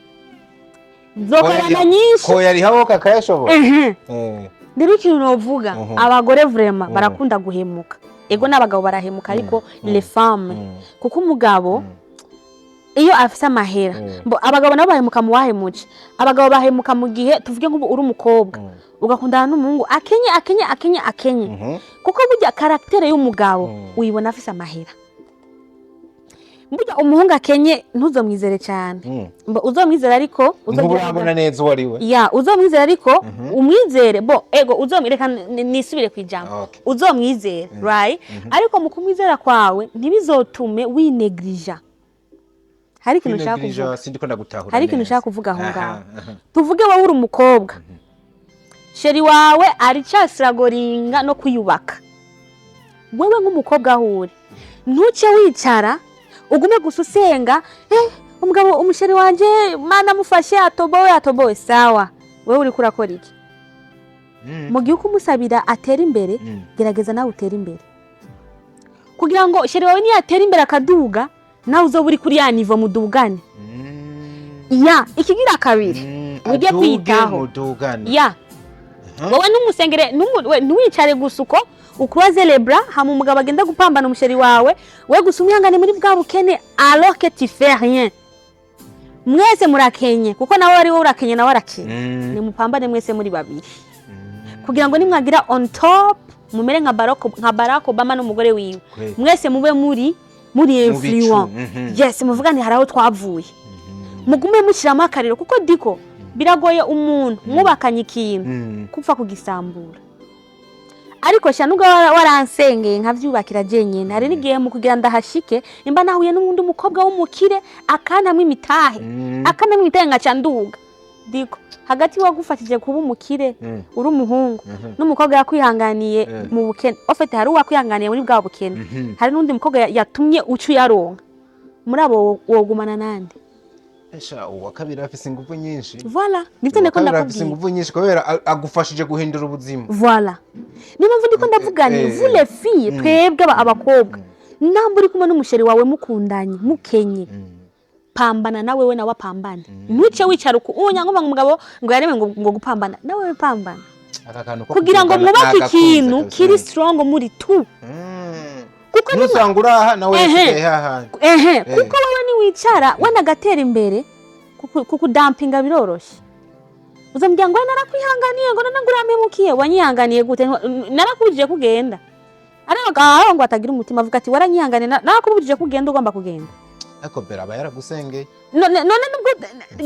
nzokorana nyinshi. Ko yarihaho kakayashobora. Ehe. Rero ikintu novuga, abagore vraiment barakunda guhemuka. Ego, n'abagabo barahemuka, ariko les femmes, kuko umugabo iyo afise amahera, mbo abagabo nabo bahemuka mu wahemuce. Abagabo bahemuka mu gihe, tuvuge nk'ubu uri umukobwa, ugakundana n'umuhungu akenye, akenye, akenye, akenye, kuko burya caractère y'umugabo uyibona afise amahera. Burya umuhungu akenye ntuzomwizere cyane. Uzomwizere ariko Ntuburabona neza uwo ari we. Ya, uzomwizere ariko umwizere bo ego uzomwereka nisubire ku ijambo. Uzomwizere, right, ariko mu kumwizera kwawe ntibizotume winegrija. Hari ikintu ushaka Kwinegirija, kuvuga. Sindiko ndagutahura Hari ikintu neza. ushaka kuvuga aho ngaho. Aha. Tuvuge wowe uri umukobwa, chéri wawe aricasiragoringa no kwiyubaka. Wewe nk'umukobwa aho uri, ntuce wicara ugume gusa usenga umugabo, umuchéri wanje, Mana amufashe atobowe, atobowe. Sawa, wewe uriko urakora iki? Mu gihe uko umusabira atera imbere, gerageza nawe utere imbere, kugira ngo chéri wawe niyatera imbere akaduga, nawe uzoba uri kuri ya niveau mudugane. Ya, ikigira kabiri, wige Aduge, kwiyitaho. Mudugane. Ya, wowe numusengere, ntiwicare gusa uko ukuroze les bras, hama umugabo agenda gupambana, umuchéri wawe, we gusa umwihangane muri bwa bukene alors que tu fais rien. Mwese murakenye, kuko nawe ari wowe urakenye, nawe arakenye. Nimupambane mwese muri babiri, kugira ngo nimwagira on top mumere nka Barack Obama n'umugore wiwe. Mwese mube muri Mu bicu, influent. Yes, muvuga nti hari aho twavuye, mugume mushyiramo akariro, kuko diko biragoye umuntu mwubakanye ikintu kupfa kugisambura. Ariko sha, nubwo waransengeye nkavyubakira jenyene, hari n'igihe mu kugira ndahashike nimba nahuye n'uwundi mukobwa w'umukire akantamwo imitahe, akantamwo imitahe nkaca nduga. Diko hagati wagufatije kuba umukire uri umuhungu n'umukobwa yakwihanganiye mu bukene, au fait hari uwakwihanganiye muri bwa bukene, hari n'undi mukobwa yatumye uca uyaronka, muri abo wogumana nande? Esha, uwa kabiri afise ingufu nyinshi. Voilà, nivyo Uwa ndiko kabiri afise ndakubwira. ingufu nyinshi kubera agufashije guhindura ubuzima. Voilà, niyo mpamvu ndiko ndavuga ni vous les filles, twebwe abakobwa, namba uri kumwe n'umuchéri wawe mukundanye mukenye, pambana nawe, we nawe apambane. Ntuce wicara uku unya ngo umugabo ngo yareme ngo gupambana nawe, we pambana. Aka kantu ko Kugira ngo kudugana mwubake nagakunze ikintu kabisa. kiri strong muri tu kuko Nusanga uri aha nawe Ehe. yasigaye hahandi. Ehe, kuko wowe niwicara we nagatera imbere, kukudampinga biroroshe. Uzambwira ngo narakwihanganiye, ngo none ngo urampemukiye. Wanyihanganiye gute? Narakubujije kugenda. Ariko aho ngo atagira umutima, avuga ati waranyihanganiye, narakubujije kugenda, ugomba kugenda. Ariko mbere aba yaragusengeye. None nubwo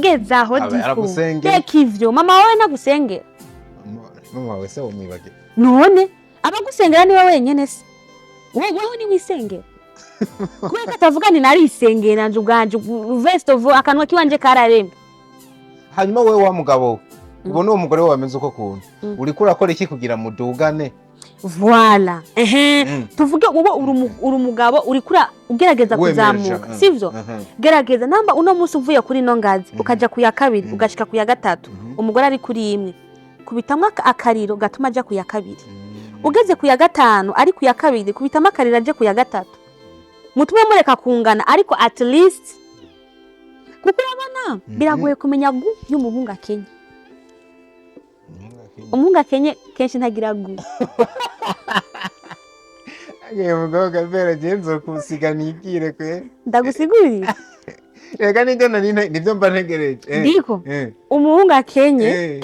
gezaho Aba diko yaragusengeye. Reka ivyo, mama wawe nagusengera. Mama wawe se wumwibagiwe? None abagusengera niwe wenyene se? Wewe niwisengera, kubera ko atavuga ni narisengera nanje ubwanje, first of all akanwa kiwanje kararemye. Hanyuma wewe wa mugabo we, ubona uwo mugore wawe ameze uko kuntu, uriko urakora iki kugira mudugane? Voilà, ehe. Tuvuge wowe uri umugabo, uriko ugerageza Wemereje, kuzamuka, sivyo? Gerageza namba uno munsi uvuye kuri ino ngazi ukaja ku ya kabiri, ugashika ku ya gatatu, umugore ari kuri imwe, kubitamwo akariro gatuma aja ku ya kabiri. Ugeze ku ya gatanu ari ku ya kabiri, kubitamo akariro aje ku ya gatatu. Mutume mureka kungana, ariko at least, kuko urabona biragoye kumenya goût y'umuhungu akenye. Umuhungu akenye kenshi ntagira goût. Agiye mugabo mbere genzo kusiga nigire kwe. Ndagusigurira. Reka nibyo nari nibyo mba ntegereje. Ndiko. Umuhungu akenye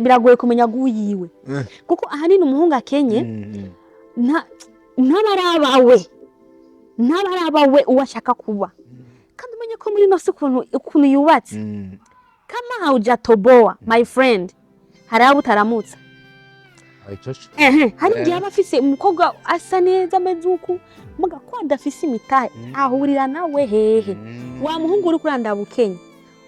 biragoye kumenya goût yiwe, kuko ahanini umuhungu akenye ntabarabawe, ntabarabawe uwo ashaka kuba. Kandi umenye ko muri ino si ukuntu yubatse, kama haujatoboa, my friend, hari abo utaramutsa. Ehe, hari igihe aba afise umukobwa asa neza ameze uku, muga ko adafise imitahe, ahurira nawe hehe? Wa muhungu uri kurandaba ukenya,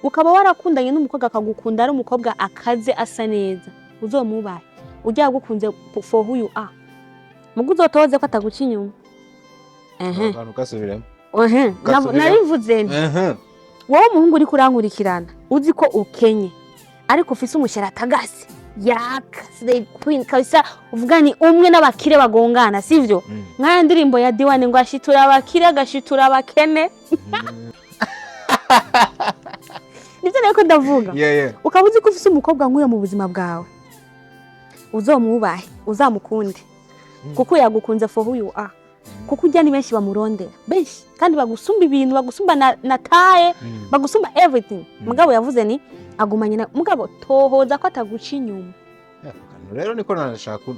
ukaba warakundanye n'umukobwa akagukunda ari umukobwa akaze asa neza, uzomubahe ujya yagukunze for who you are, muga uzotoze ko ataguca inyuma. Ehe. Akantu gasubiremo. Ehe. Gasubiremo. Narivuze nti wowe umuhungu uri kurankurikirana, uzi ko ukenye ariko ufise umuchéri atagase yaka slay queen kabisa, uvuga ni umwe n'abakire bagongana, sivyo? Nk'aya ndirimbo ya Diwani ngo ashitura abakire agashitura abakene, nivyo nariko ndavuga. Ukaba uzi ko ufise umukobwa nk'uyo mu buzima bwawe, uzomwubahe, uzamukunde, kuko yagukunze for who you are, kuko ujya ni benshi bamurondera, benshi kandi bagusumba ibintu, bagusumba na taye, bagusumba everything. Mugabo yavuze ni agumanye na mugabo, tohoza ko ataguca inyuma. Kantu rero niko nanashaka.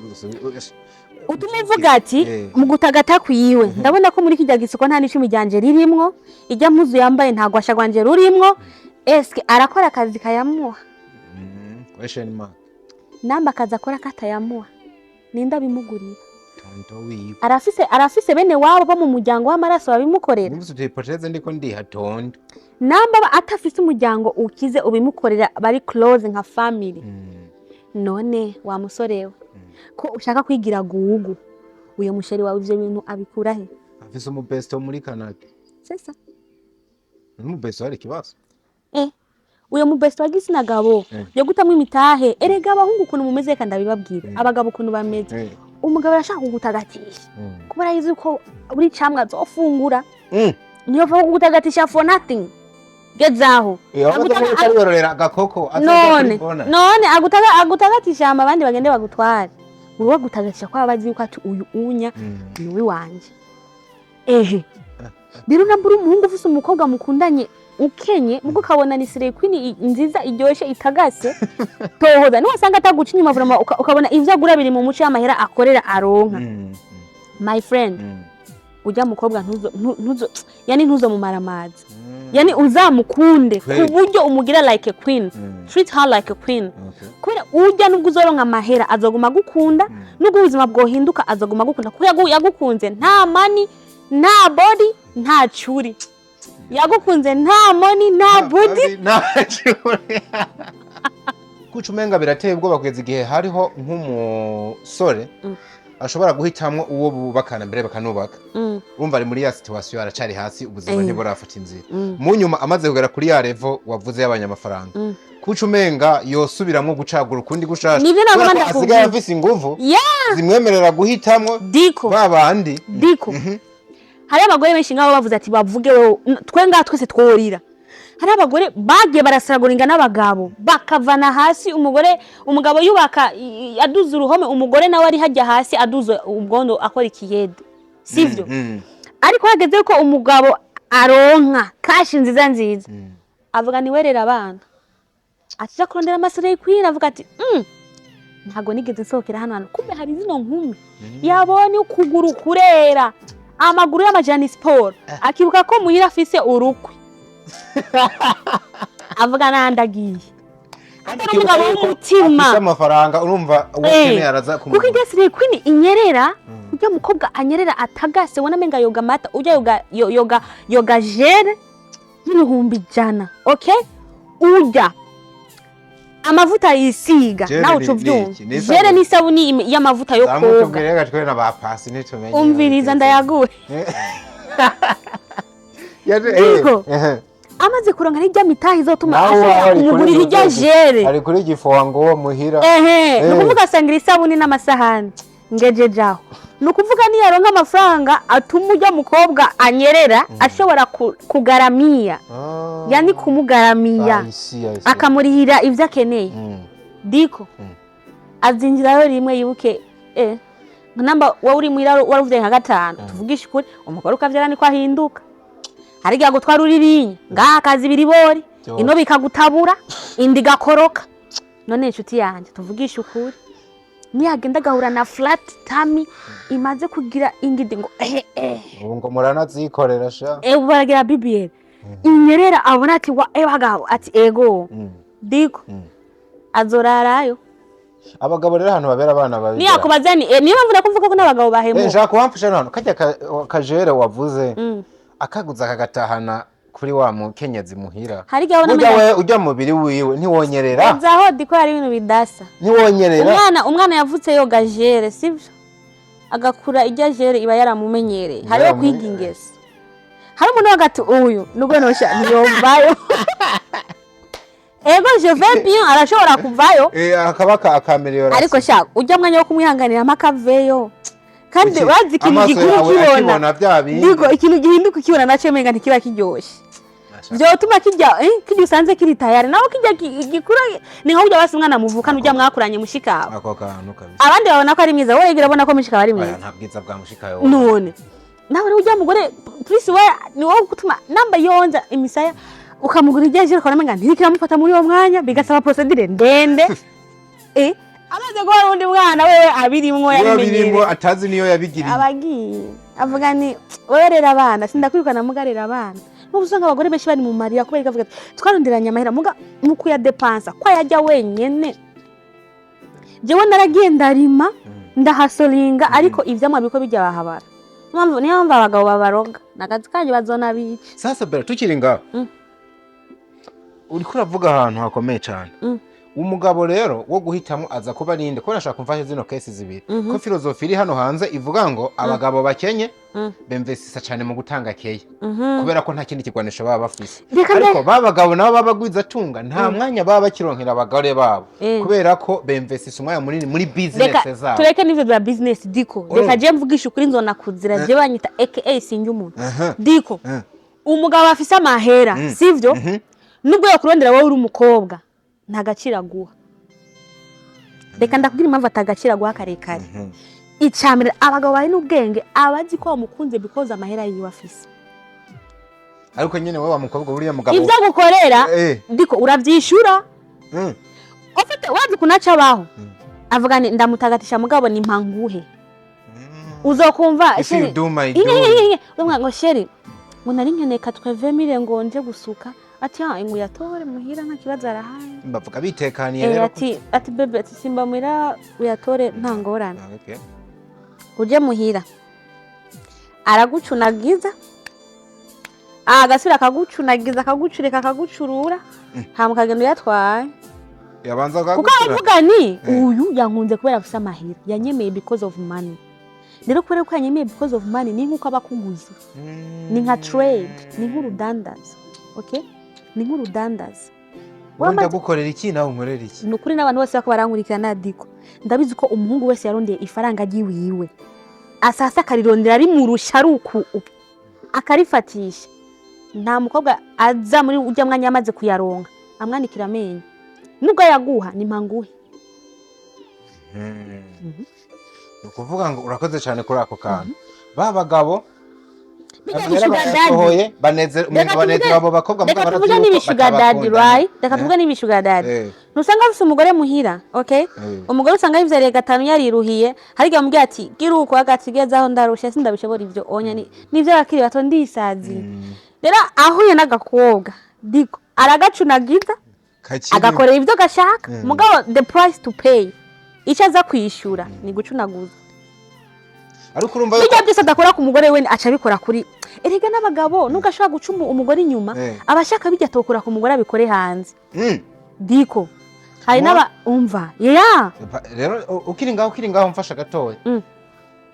Utuma uvuga ati mu gutagata kwiwe ndabona ko muri kijya gisiko nta n'icumi ryanje ririmwo, ijya mpuzu yambaye nta gwasha rwanje rurimwo. Eske arakora akazi kayamuha? Question mark. Namba akazi akora katayamuha, ninde abimugurira? Tonto wiwe. Arafise bene wabo bo mu muryango w'amaraso babimukorera? Numvise uti hypothèse ndiko ndiha tonto. Namba atafise umuryango ukize ubimukorera, bari close nka family, none wa musore we, ko ushaka kwigira gugu, uyo mu chéri wawe ivyo bintu abikura he? Afise umubesto muri Canada. C'est ça. Umubesto hari ikibazo. Uyo mu besto wa gitsina gabo yo gutamwa imitahe. Erega abahungu ukuntu mumeze, reka ndabibabwira, abagabo ukuntu bameze, umugabo arashaka kugutagatisha kubera yizi ko buri camwa azofungura. Niyo va kugutagatisha for nothing, gezaho. Yororera agakoko. None none agutagatisha hama abandi bagende bagutware. Wowe agutagatisha ko aba azi yuko ati uyu unya ni uwiwanje. Ehe, rero nambura umuhungu ufise umukobwa mukundanye ukenye, mugo ukabona ni slay queen nziza iryoshe itagase, tohoza niwasanga ataguca inyuma vraiment, ukabona ivyo agura biri mu muco y'amahera akorera aronka, my friend, ujya mukobwa ntuzo ntuzo, yani ntuzo mumaramaza, yani uzamukunde ku buryo umugira like a queen, treat her like a queen, kubera ujya nubwo uzoronka amahera azoguma agukunda, nubwo ubuzima bwohinduka azoguma agukunda, kuko yagukunze nta money, nta body, nta curi. Yagukunze nta money, nta body. Kuca umenga birateye ubwoba kugeza igihe hariho nk'umusore ashobora guhitamwo uwo bubakana mbere bakanubaka. Urumva ari muri ya situation, aracari hasi, ubuzima ntiburafata inzira. Mu nyuma amaze kugera kuri ya level wavuze y'abanyamafaranga, kuca umenga yosubiramwo gucagura ukundi gushasha. Nivyo nagomba Kubera ko ndakubwira. asigaye afise inguvu zimwemerera guhitamwo Diko. ba bandi. Diko, hari abagore benshi nk'abo bavuze ati bavuge wowe, twe ngaha twese tworira. Hari abagore bagiye barasaraguringa n'abagabo bakavana hasi. Umugore, umugabo yubaka aduza uruhome, umugore nawe ari hajya hasi aduza ubwondo akora ikiyede, sivyo? Ariko hageze ko umugabo aronka cash nziza nziza, avuga niwerera abana, atija kurondera ama slay queen, avuga ati ntabwo nigeze nsohokera hano hantu, kumbe hari zino nkumi." Yabonye ukuguru kurera, amaguru y'amajani siporo, akibuka ko muhira afise urukwi, avuga nandagiye atari umugabo w'umutima. Afise amafaranga, urumva uwo akeneye araza Kuko kumugura. irya slay queen inyerera, ujya mukobwa anyerera atagase, ubona amenga yoga amata, ujya yoga yoga yoga gel y'ibihumbi 100, okay, ujya amavuta yisiga. Gel Nawe uca ni ubyumva. iki? Ni isabuni? Gel n'isabuni y'amavuta yo koga. Zamutubwire reka twe na ba pasi ntitumenye. Umviriza ndayaguwe. Yaje Diko. Amaze kuronka n'ijya mitahe izotuma Nawe ashobora wawe ari kuri kumugurira ijya gel. Ari kuri gifuwa ngo uwo muhira. Ehe, ni ukuvuga asangira isabuni n'amasahani ngejeje aho. Ni ukuvuga niyaronka amafaranga atuma ujya mukobwa anyerera ashobora kugaramiya, yani kumugaramiya, I see, I see. akamurihira ibyo akeneye. Diko, azinjirayo rimwe yibuke namba wowe uri muhira wari nka gatanu. Tuvugishe ukuri, umugore ukavyara niko ahinduka. Hari igihe agutwara uririnya ngaha akaza ibiribori, ino bikagutabura, inda igakoroka. None inshuti yanjye, tuvugishe ukuri, niyagenda agahura na flat tummy imaze kugira ingidi ngo eh eh. Ubu ngo muranazikorera sha. Eh, baragira BBL inyerera, abona ati wa bagabo, ati ego. Diko, azorarayo. Abagabo rero ahantu babera abana babi. Niyakubaza ni niyo mpamvu nakuvuga ko n'abagabo bahemuka. Nshaka kuhamfasha hano kajya kajere wavuze, akaguza akagatahana kuri wa mukenyezi muhira. Hari igihe abona Burya amenyo. we ujya mu mubiri wiwe ntiwonyerera. Zaho diko, hari ibintu bidasa. Ntiwonyerera. Umwana yavutse yoga gel, sibyo? Agakura ijya gel iba yaramumenyereye. Hariho kwiga ingeso. Hari umuntu hagati uyu nubwo nosha ntiyomvayo, ego je vais bien, arashobora kuvayo. Akaba akameliora. Ariko sha ujya mwanya wo kumwihanganira mpaka aveyo, kandi bazi ikintu Amaso gikuru yawe ukibona. Akibona bya bindi. Digo, ikintu gihinduka ukibona nacyo menga ntikiba kiryoshye, vyotuma kijya kijya usanze kiri tayari naho kijya gikura ni nka ujya basi umwana muvukana, ujya mwakuranye mushikawe. Ako kantu kabisa. Abandi babona ko ari mwiza, wowe urabona ko mushikawe ari Oya, mwiza. Nta bwiza bwa mushikawe wowe. None nawe rero ujya mugore plus we ni wowe gutuma namba yonza imisaya, ukamugura irya jeri, ukabona menga ntikiramufata muri uwo mwanya, bigasaba procédure ndende. Amaze guhora uwundi mwana wewe abirimwo, Uwo yabimenyereye. Birimwo atazi niyo yabigiriye. Abagiye avuga ni wowe rera abana, sindakwirukana, muga rera abana. N'ubu usanga abagore benshi bari mu marira kubera ikavuga ati twaronderanye amahera, muga mu kuyadepansa ko ayajya wenyene. Jewe naragiye ndarima, ndahasoringa, ariko ivyamwa biriko bijya bahabara. Niyo mpamvu abagabo babaroga nakazi kanyu bazona bica. Sasa Bella, tukiri ngaho, uriko uravuga ahantu hakomeye cyane. Umugabo rero wo guhitamo aza kuba ninde? Ko nashaka kumfasha zino case zibiri, ko filozofi iri hano hanze ivuga ngo abagabo bakenye bemvesisa cyane mu gutanga keya, kubera ko nta kindi kigwanisho baba bafise. Reka Ariko ba bagabo nabo baba bagwizatunga nta mwanya baba bakironkera abagore babo, kubera ko bemvesisa umwanya munini muri business Reka zabo. tureke n'ivyo bya business, Diko. Reka je mvugisha ukuri, nzona kuzira je banyita aka sinjye umuntu. Diko, umugabo afise amahera, sivyo? Nubwo yokurondera wowe uri umukobwa, nta gaciro aguha. Reka ndakubwira impamvu atagaciro aguha karekare. Icambere, abagabo bari n'ubwenge, abazi ko wamukunze because amahera yiwe afise. Ariko nyine wowe wa mukobwa, uriya mugabo Ivyo agukorera, Diko, uravyishura. Ufite wazi kunaca abaho avuga ni ndamutagatisha, mugabo ni mpanguhe uzokumva. If you Chéri, do my do. Inge inge inge umwa ngo chéri, ngo nari nkeneye 80 000 ngo nje gusuka, ati ha ngo uyatore muhira, nta kibazo, arahari. Bavuga bitekaniye. Eh. Rero Ati bébé, ati simba muhira uyatore, nta ngorane. Ah, okay. Uje muhira aragucunagiza, agasubira akagucunagiza, akagucureka, akagucurura, hama ukagenda uyatwaye. Yabanza Kuko akagucura. avuga ni uyu yankunze kubera afise amahera, yanyemeye because of money. Rero kubera ko yanyemeye because of money, ni nk'uko aba akuguze, ni nka trade, ni nk'urudandaza, okay, ni nk'urudandaza. Wowe ndagukorera iki, nawe unkorera iki? Ni ukuri, n'abantu bose bako barankurikirana, Diko, ndabizi ko umuhungu wese yarondeye ifaranga ry'iwiwe, asasa akarirondera rimurusha, ari uku akarifatisha, nta mukobwa aza muri ujya mwanya yamaze kuyaronka amwanikira amenyo. Nubwo yaguha ni mpanguhe. Ni ukuvuga ngo urakoze cyane kuri ako kantu. Ba bagabo Bijya amahera bi sugar daddy. bayasohoye, banezera Reka banezera abo bakobwa, reka mugabo tuvuge barazi yuko n'ibi sugar daddy, batabakunda. right? Reka tuvuge n'ibi sugar daddy. Ntusanga afise umugore muhira, okay? Umugore usanga yivyariye gatanu, yariruhiye. Hari igihe amubwira ati gira uko, agati gezaho ndarusha, sindabishobora ivyo onya, ni nivyo abakiri bato, ndisaziye. Rero ahuye n'agakobwa, Diko, aragacunagiza, Kakiri. agakorera ivyo gashaka, mugabo the price to pay, icyo aza kwishura ni gucunaguza. Ariko urumva yuko Bijya byose adakora ku mugore we aca abikora kuri. Erega n'abagabo nubwo ashobora guca umugore inyuma, aba ashaka bijya atokora ku mugore abikore hanze. Diko, hari n'aba umva ya Rero ukiri ngaho mfasha gatoya.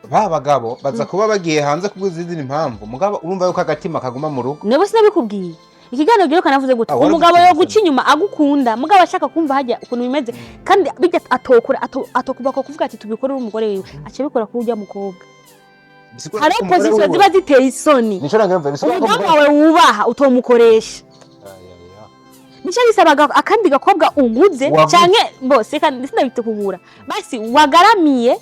Ba bagabo baza kuba bagiye hanze kubw'izindi mpamvu, mugabo urumva yuko agatima kaguma mu rugo. Nebo sinabikubwiye ikiganiro giheruka? Navuze gute? Ah, waravuze Umugabo yo ikintu. guca inyuma agukunda, mugabo ashaka kumva hajya ukuntu bimeze, kandi bijya atokora atokubaka kuvuga ati tubikorere umugore wiwe, aca abikora kuri ujya mukobwa. Bisigura Hariho ko umugore position wiwe- ziba ziteye isoni. Nico nange mva, bisigura ko Umudamu umugore wawe wubaha utomukoresha. Ay, ay, ay. Nicyo bisaba akandi gakobwa uguze Waguze. Canke bose kandi sinabite kugura, basi wagaramiye,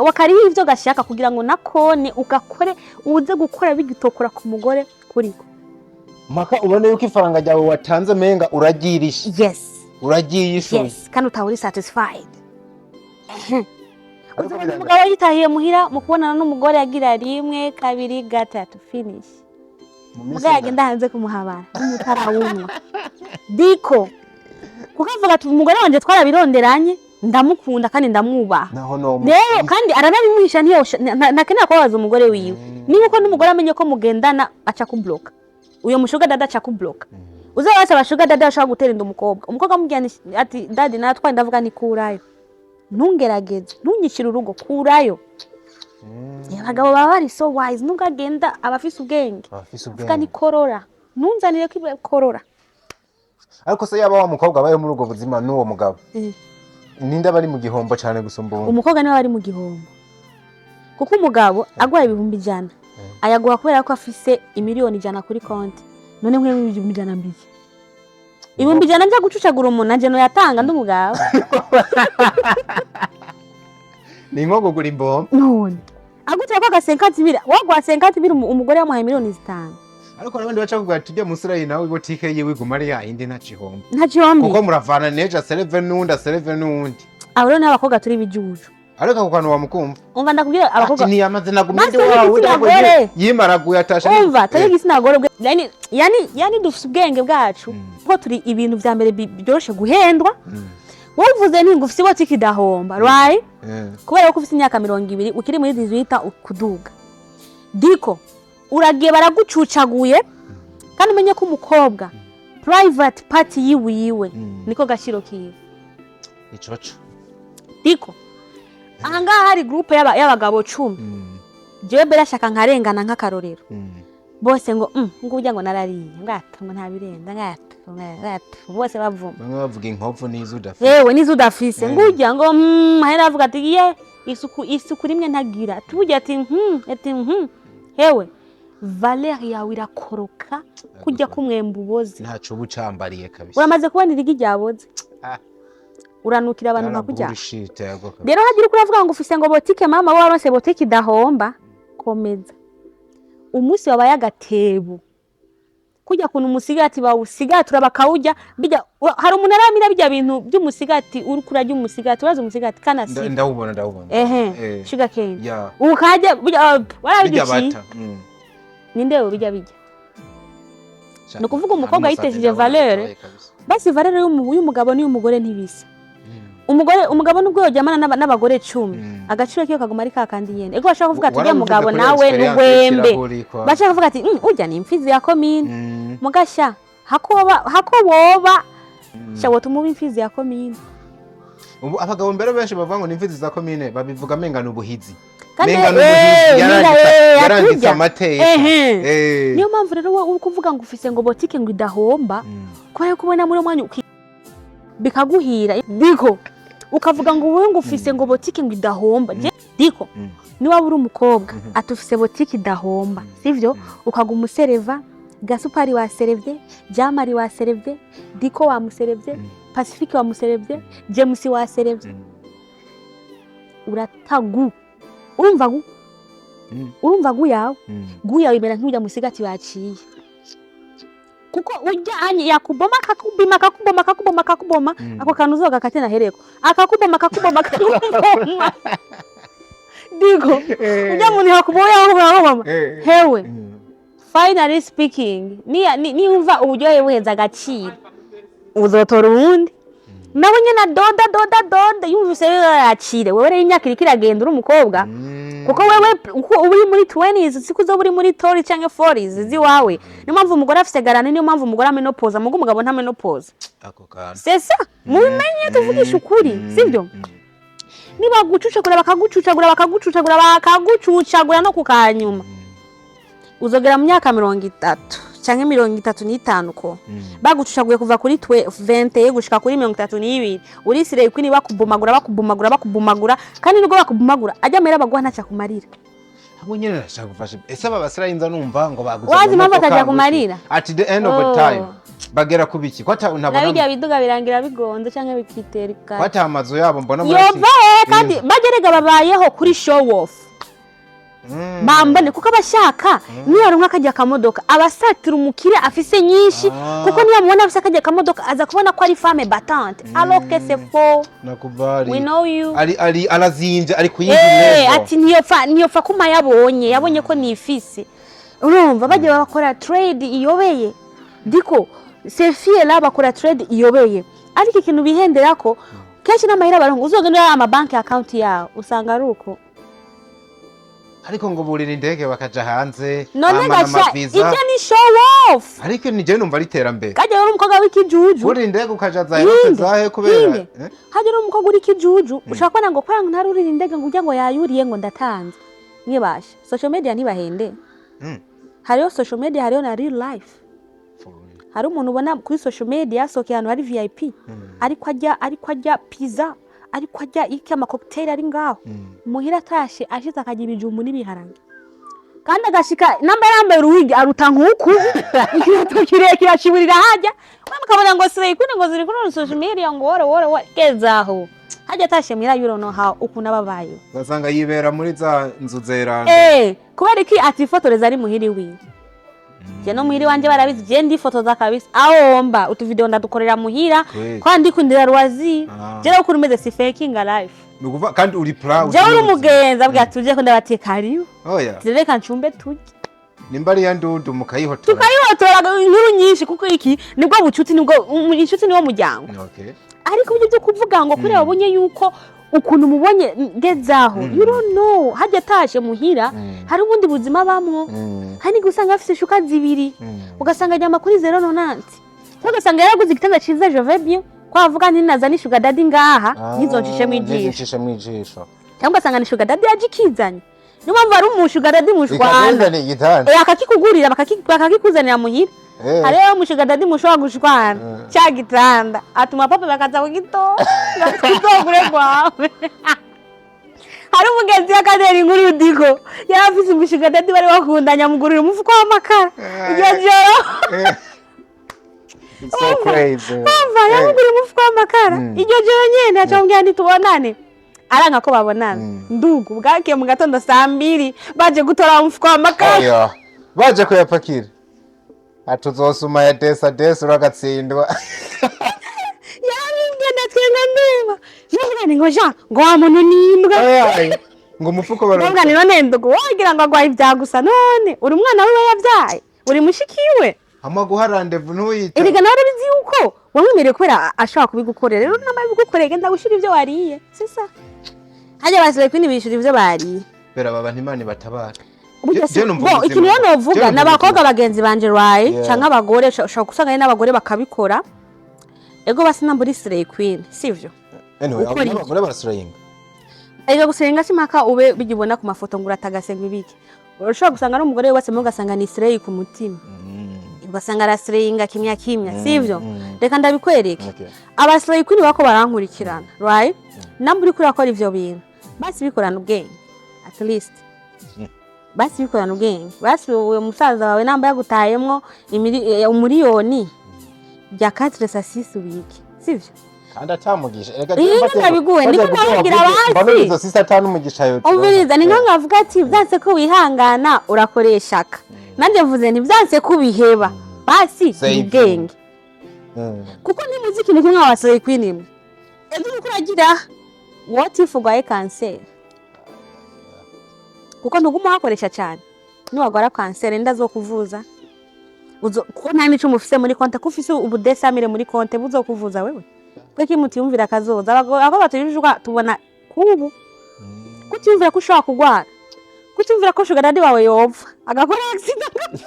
wakariha ivyo gashaka kugira ngo nakone ugakore, uze gukora bigitokora ku mugore kuriko. Mpaka ubone yuko ifaranga ryawe watanze menga uragirisha. Yes. Uragiyishuye. Yes, kandi utaba uri satisfied. Ariko Uzabona umugabo yitahiye muhira, mu kubonana n'umugore agira rimwe, kabiri, gatatu, finish. Mu minsi Mugabo yagenda hanze kumuhabara n'umutarawunywa, Diko, kuko avuga ati umugore wanje twarabironderanye, ndamukunda kandi ndamwubaha. Naho no Rero kandi aranabimuhisha, ntakenera kubabaza umugore wiwe. Niba uko n'umugore amenye ko mugendana, aca kubloka uyo mu sugar daddy, aca kubloka. Uzaba basaba sugar daddy ashobora gutera inda umukobwa, umukobwa amubwira ati daddy natwaye, ndavuga ni kurayo, ntungerageze, ntunyishyire urugo, kurayo. Abagabo baba bari so wise, nubwo agenda aba afise ubwenge. Abafise Avuga ni ubwenge. Korora, ntunzanire ko korora. Ariko se yaba wa mukobwa abayeho muri ubwo buzima n'uwo mugabo, ninde aba ari mu gihombo cyane gusumba uwundi? Umukobwa niwe ari mu gihombo, kuko umugabo aguhaye 100,000, ayaguha kubera ko afise 100,000,000 kuri konti. None nkwe 100,000 mbiki, 100,000 njya gucucagura umuntu nanje noyatanga ndi umugabo? Ni nko kugura imbombo. None agutera ko aga 50 000, waguha 50 000, umugore yamuhaye 5 miliyoni. Ariko n'abandi baca kuvuga ati tujya munsi nawe ibotike yiwe iguma ari yayindi, nta gihombo. Nta gihombi. Kuko muravana n'ejo asereve n'uwundi, asereve n'uwundi. Abo rero n'abakobwa turi ibijuju. Ariko ako kantu wamukumva. Umva, ndakubwira, Ati abakobwa ntiyamaze nagumye Basi ndi wawe. igitsina gore. Yimaraguye atashe. Umva, turi igitsina gore, yani dufise ubwenge bwacu, kuko turi ibintu vya mbere byoroshe guhendwa. Wowe uvuze nti ngo ufise ibotiki idahomba, right? Kubera ko ufise imyaka 20, ukiri muri 18 kuduga, diko uragiye baragucucaguye. Kandi umenye ko umukobwa private part yiwiwe niko gaciro kiwe. Icoco. Diko ahangaha hari groupe y'abagabo 10. Jewe mbere ashaka nkarengana nk'akarorero, bose ngo ngo urya ngo narariye, ngata ngo ntabirenza, ngata ngata, bose bavuma. Bamwe bavuga inkovu n'izo udafite. Yewe, nizo udafise. Ngurya ngo ahera avuga ati ye isuku, isuku rimwe ntagira, tuburya ati ati hewe, valeur yawe irakoroka kujya kumwemba uboze. Ntaco uba ucambariye kabisa. Uramaze kubona irigi ryaboze? Ah. Uranukira abantu Yana nka kurya. Bullshit, yego kabisa. Rero hagira uko uravuga ngo ufise ngo botike, mama, wowe waronse botike idahomba, komeza. Umunsi wabaye agatebo, kujya kuntu umusigati bawusigatura bakawurya bijya, hari umuntu aramira bijya bintu by'umusigati, uriko urarya umusigati, urazi umusigati kana si? Ndawubona, ndawubona. Ehe. Sugar cane. Ukajya bijya Bijya warabiciye. bata. Ninde we bijya bijya? Ni ukuvuga umukobwa Hano yitesheje musanze ndabona valeur. bitoye kabisa. Basi valeur y'umugabo n'iy'umugore ntibisa. Umugore, umugabo nubwo yoryamana n'abagore 10, agaciro kiyo kaguma ari kakandi nyene. Ego, bashaka kuvuga ati uriya Warabivuze mugabo kuri nawe experience n'ugwembe. y'ikirahuri kwa- Bashaka kuvuga ati urya ni imfizi ya komine." Mugasha hakoba hako woba sha wotuma uba imfizi ya komine. Ubu abagabo mbere benshi bavuga ngo ni imfizi za komine, babivuga menga ni ubuhizi. Kandi Menga ni ubuhizi, yaranditse aturya. amateka. Ehe. Niyo mpamvu rero wowe uri kuvuga ngo ufise ngo botike ngo idahomba, kubera ko ubona muri uwo mwanya bikaguhira, diko ukavuga ngo wowe ngo ufise ngo botike ngo idahomba. Diko, niba uri umukobwa ati ufise botike idahomba, sivyo? Ukaguma usereva Gasupari, waserevye Jamari, waserevye Diko, wamuserevye Pacifique, wamuserevye James, waserevye, uratagu, urumva gu urumva gu yawe gu yawe imera nk'ujya musigati baciye, kuko ujya anye yakuboma, akakubima, akakuboma, akakuboma, akakuboma. Ako kantu uzoga kate nahereko, akakuboma, akakuboma, akakuboma. Digo, ujya muntu yakuboya, akakuboma. Hewe, finally speaking, niwumva uburyohe buheza agaciro, uzotora uwundi nawe nyine adoda doda doda, yumvise yakire. Wewe rero imyaka iriko iragenda, uri umukobwa, kuko wewe uko uba uri muri 20s siko uzoba uri muri 30 canke 40s ziwawe. Niyo mpamvu umugore afise garantie, niyo mpamvu umugore amenopause, mugo umugabo ntamenopause. Ako kantu. C'est ça, mubimenye, tuvugishe ukuri, sibyo? Niba gucucagura, bakagucucagura, bakagucucagura, bakagucucagura no kukanyuma, uzogera mu myaka 30 canke 35, ko bagucucaguye kuva kuri twe 20 gushika kuri 32, urisire kwini, bakubomagura, bakubomagura, bakubomagura. Kandi nubwo bakubomagura, ajya amahera baguha ntacyo akumarira. Hamwe nyene ndashaka gufasha, ese aba basirayinza numva ngo baguze Wazi impamvu amamodoka atajya ngufi. kumarira? At the end of the Oh. time bagera ku biki, ko ata Na ntabona? bijya biduga birangira bigonze canke bikitera Ko ikari. ata amazu yabo mbona muri Yova he? Kandi bagerega babayeho kuri show off. Bambone, kuko abashaka niyo yaronka akajya akamodoka, abasatira umukire afise nyinshi. Kuko niyo amubona afise akajya akamodoka, aza kubona ko ari femme battante, alors que c'est faux. Nakubali. We know you. Ari arazinje, ari ku yindi level. Ati ntiyopfa kuma yabonye ko nifise. Urumva bagiye bakora trade iyobeye. Diko ces filles là bakora trade iyobeye, ariko ikintu bihendera ko kenshi n'amahera baronka, uzogenda amabanki account yawe usanga ari uko. Ariko ngo burira indege bakaja hanze, None bamana gaca amaviza. Ibyo ni show off. Ariko ni jewe numva ari iterambere. Kajya uri umukobwa w'ikijuju. Burira indege ukaja za Europe, Yinde, zahe kubera yinde. Eh? Hajya uri umukobwa uri kijuju, ushobora kubona ngo kubera ngo ntarurira indege, ngo ujya ngo yayuriye, ngo ndatanze. Mwibasha social media ntibahende. Hariho social media, hariho na real life. For real. Hari umuntu ubona kuri social media yasohokeye ahantu hari VIP, ariko ajya pizza, ariko ajya iki, amacocktail, ari ngaho. Muhira atashe, ashize akarya ibijumbu n'ibiharage, kandi agashika namba yambaye uruwigi aruta nkuku, ikirato kirekire aciburira hajya, we mukabona ngo slay queen, ngo ziri kuri social media, ngo wore wore wore gezaho hajya. Atashe muhira, you don't know how ukuntu aba abayeho. Ugasanga yibera muri za nzu zeranda. Kubera iki atifotoreza ari muhiri wiwe? Je no muhiri wanje barabizi, je ndifotoza kabisa. Aho mba utuvideo ndadukorera muhira. Kweli. Kwa ndikundira rwazi. Ah. Je rero ukuntu umeze, si faking a life. Ni ukuvuga kandi uri proud. Je uri umugenzi, abwira tuje ko ndabatiye karibu. Oya. Reka ncumbe turye. Nimba ari ya ndudu mukayihotora. Tukayihotora inkuru nyinshi, kuko iki nibwo bucuti, nibwo inshuti, niwo muryango. Ariko ibyo byo kuvuga ngo kuriya wabonye yuko ukuntu mubonye ngezaho, you don't know, hajya atashe muhira hari ubundi buzima bamwo. Hari n'igihe usanga afise ishuka zibiri, ugasanga aryama kuri zéro nonante, cyangwa ugasanga yaraguze igitanda ciza. Je vais bien ko avuga nti naza ni sugar daddy ngaha, ntizonshishemo ijisho. Ntizonshishemo ijisho. Cyangwa ugasanga ni sugar daddy yaje ikizanye. Niyo mpamvu hari umu sugar daddy mushwana. Ikagenda igitanda. Eh, akakikugurira, bakakikuzanira muhira. Hariho umu sugar daddy mushobora gushwana, cya gitanda atuma papa bakaza kugitora, kizogure kwawe. Hari umugenzi w'akatera inkuru udiko yari afise umu sugar daddy bari bakundanye, amugurira umufuko w'amakara iryo joro. It's so crazy. Umva, yamuguriye umufuko w'amakara iryo joro nyene, acamubwira ntitubonane, aranka ko babonana. Ndugu, bwakiye mu gatondo saa 2 baje gutora umufuko w'amakara. Oya. Baje kuyapakira, atuzosuma ya desa desa, uragatsindwa. Yarabimbwiye, ndatwenga, ndumva none ngo Jean, ngo wa muntu ni imbwa. Oya. Ngo umufuko bara Ndavuga ni none ndugu, wagira ngo agwaye ibya gusa, none uri umwana wiwe yabyaye, uri mushiki we. Ama guha rendez-vous ntuyite. Erega nawe arabizi yuko wamwemereye kubera ashobora kubigukorera. Rero nama bigukoreye, genda gushira ibyo wariye sisa hajya basigaye kwini bishura ibyo bariye. Bera baba ntimana batabara. Burya Je numva bo ubuzima. ikintu rero Je novuga numva ni abakobwa ubuzima. bagenzi banje right, canke abagore, ushobora gusanga ari n'abagore bakabikora. Ego basi namba uri slay queen, sivyo? Anyway, Ukora iki? abagore barasirayinga. Ega gusenga si mpaka ube bijya ku mafoto ngo uratagasenga ibiki. Urashobora gusanga ari umugore wubatse mu, ugasanga ni slay ku mutima, ugasanga arasirayinga kimya kimya, sivyo? Reka ndabikwereke. Okay. Aba slay queen bako barankurikirana, right? Namba uriko urakora ivyo bintu, basi bikorana ubwenge at least. Basi bikorana ubwenge. Basi uwo musaza wawe namba yagutayemwo umuriyoni bya 4 sa 6 ubike, sivyo? Kandi atamugisha. Erega Iyo ndabiguhe, niko ndababwira basi. Izo sisa atanu umugisha yo. Umviriza, ni nka nkavuga ati byanse ko wihangana urakoresha aka, nanjye mvuze nti byanse ko ubiheba, basi Save. ubwenge, kuko ntimuzi ikintu kimwe wa slay queen imwe ejo uriko uragira, what if urwaye kanseri? Kuko ntuguma uhakoresha cyane, niwagwara kanseri nda zo kuvuza kuko nta n'icumu ufise muri konte, ko ufise ubudesamire muri konte buzokuvuza wewe. Tweke mutiyumvira akazoza. Abakobwa tuyujwa tubona kubu kutiyumvira ko ushobora kugwara, kutiyumvira ko sugar daddy wawe yopfa agakora accident.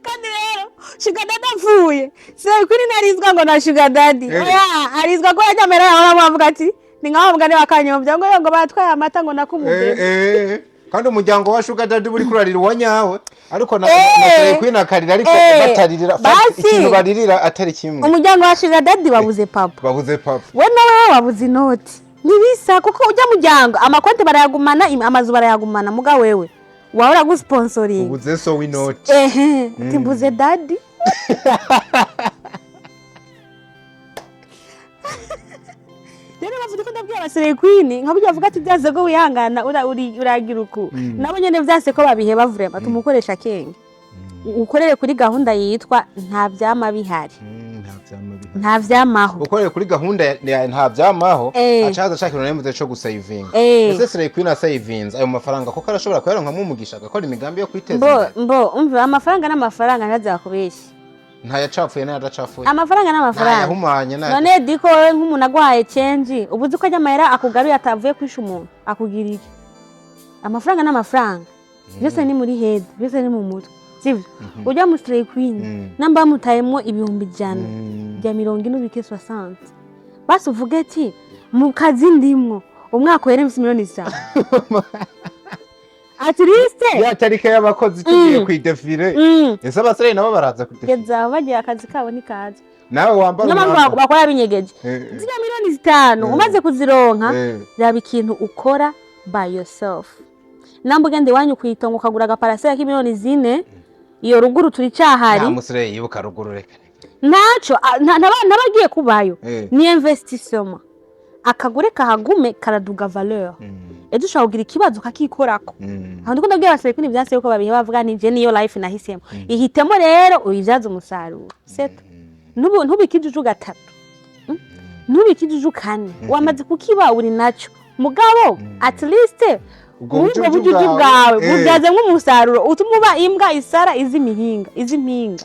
Kandi rero sugar daddy apfuye, slay queen ntarizwa ngo na sugar daddy. Oya, arizwa ko yajya amera yawe avuga ati ni nka wa mugani wa Kanyombya ngo batwaye amata ngo nakumubebe. Kandi umuryango wa sugar daddy buri kurarira uwa nyawe, ariko na na slay queen akarira, ariko bataririra Basi. ikintu baririra atari kimwe. Umuryango wa sugar daddy wabuze papa. Babuze papa. We nawe wabuze inoti, ntibisa, kuko ujya muryango amakonti barayagumana, amazu barayagumana, muga wewe wahora gusponsoringa. Ubuze so w'inoti. Ehe, ati mbuze daddy. Rero bavuga ko ndabwira aba slay queen nka burya bavuga ati byanze ko wihangana uragira uku, nabo nyene vyanse ko babiheba. Vraiment tumukoresha kenge, ukorere kuri gahunda yitwa nta vyama bihari. Nta vyama bihari. Nta vyamaho. Ukoreye kuri gahunda ya nta vyamaho, acaza ashaka ikintu namuze co gusavinga. Ese slay queen asavinze ayo mafaranga, kuko arashobora kuyaronkamo umugisha agakora imigambi yo kwiteza Mbo imbere? mbo umva, amafaranga n'amafaranga, ntazakubeshye. Ntayacapfuye n'ayadacafuye. Amafaranga n'amafaranga. Ntayahumanye n'aya None diko wowe nk'umuntu agwaye change, ubu uzi ko ajya amahera akugaruye atavuye kwisha umuntu akugira iki? Amafaranga n'amafaranga, byose ni muri head, byose ni mu mutwe, sivyo? Ujya mu slay queen, namba bamutayemo 100,000, bya 40 ubike 60, basi uvuge ati mu kazi ndimwo umwaka wera mfise miliyoni 5 at least. Ya tarike y'abakozi tugiye kwidefire. Ese abasore nabo baraza kudefire? Geza aho bagiye, akazi kabo ntikaza. Nawe wambara Niyo mpamvu umwambaro. bakora binyegeje. Ziriya miliyoni 5 umaze kuzironka, raba ikintu ukora by yourself. Namba ugenda iwanyu kwitongo ukagura agaparasera k'imiliyoni 4, iyo ruguru turi cyahari. Nta musore yibuka ruguru, reka. Ntaco ntabagiye kubayo. Ni investissement, akagure kahagume karaduga valeur. Ejo ushobora kugira ikibazo ukakikorako. Aho ndiko ndabwira abasore ko ivyanse yuko babihe, bavuga ni je niyo life nahisemo. Ihitemo rero, uyivyaze umusaruro. Seto nubu ntubike ijuju gatatu. Ntubike ijuju kane, wamaze kukiba, uri naco. Mugabo at least Ubwo muri ubwo bujuju bujuju bwawe bubyazemo umusaruro utuma uba imbwa isara izi imihinga, izi impinga.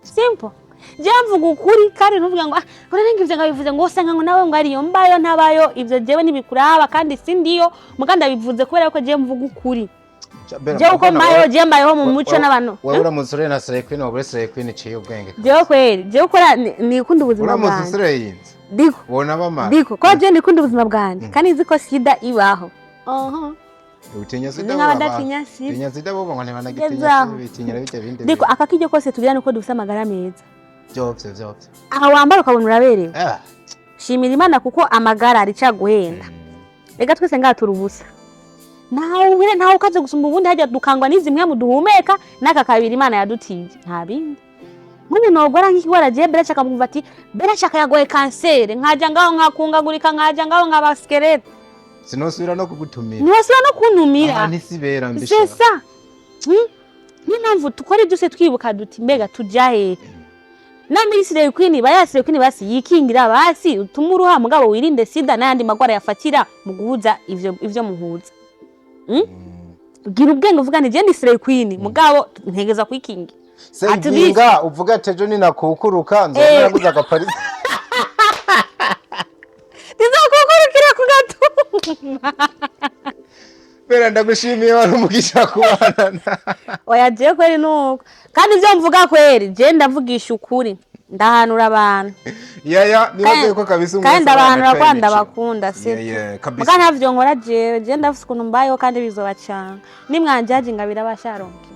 Simple. Jewe mvuga ukuri, kandi ntuvuga ngo ah, urarenga ivyo ngabivuze ngo usanga ngo nawe ngo ariyo mbayo ntabayo. Ivyo jewe ntibikuraba, kandi sindiyo muga ndabivuze kubera ko jewe mvuga ukuri. Jewe uko mbayeho, jewe mbayeho mu muco n'abantu. Wewe uramutse uri na Slay Queen, wowe Slay Queen iciye ubwenge. Jewe kweri, jewe ukora nikunda ubuzima Uramutse bwanjye. usireyinze Diko wona bamara. Diko ko jewe nikunda ubuzima bwanjye, kandi nzi ko sida ibaho. Aha. Utinya sida? Ni nk'abadatinya sida. Utinya sida bo ngo ntibanagitinya. Gezaho. Sida bitinyira bijya bindi. Diko, akakiryo kose tugira nuko dufise amagara meza. Byovyo byovyo. Aha wambara ukabona uraberewe. Ah. Shimira Imana kuko amagara aricaguhenda. Reka twese ngaha turi ubusa, ntawe uhere, ntawe ukaze gusumba ubundi. Hajya dukangwa n'izi mpwemu duhumeka n'aka kabiri Imana yadutije, nta bindi. Nk'ubu nogora nk'ikigwara jewe Berashaka, nkumva ati Berashaka yagoye kanseri, nkaja ngaho nkakungagurika, nkaja ngaho nkaba squelette. Sinosubira no kugutumira. Ntiwasubira no kuntumira. Aha ntisibera mbisha. C'est ça. Niyo mpamvu dukora byose twibuka duti mbega tujya hehe? Namwe Slay Queen, ba Slay Queen basi yikingira, basi utume uruha, mugabo wirinde sida n'ayandi magwara yafatira mu guhuza ivyo muhuza. Gira ubwenge, uvuga nti je ndi Slay Queen, mugabo ntegeza kwikingira. At least. Sevinga uvuga ati ejo ninakukuruka nzoba naraguze agaparisi. Ntizokukurukira ku gatumba. Bera, ndagushimiye, wari umugisha kubana na Oya, jewe kweri nuko, kandi ivyo mvuga kweri je ndavugisha ukuri, ndahanura abantu. Yaya, nibaze ko kabisa Kandi ndabahanura ko ndabakunda. Yeah, Sibyo? yeah, kabisa. Muga ntavyo nkora jewe, je ndafise ukuntu mbayeho, kandi bizoba cane nimwanjaji ngabira basharonke.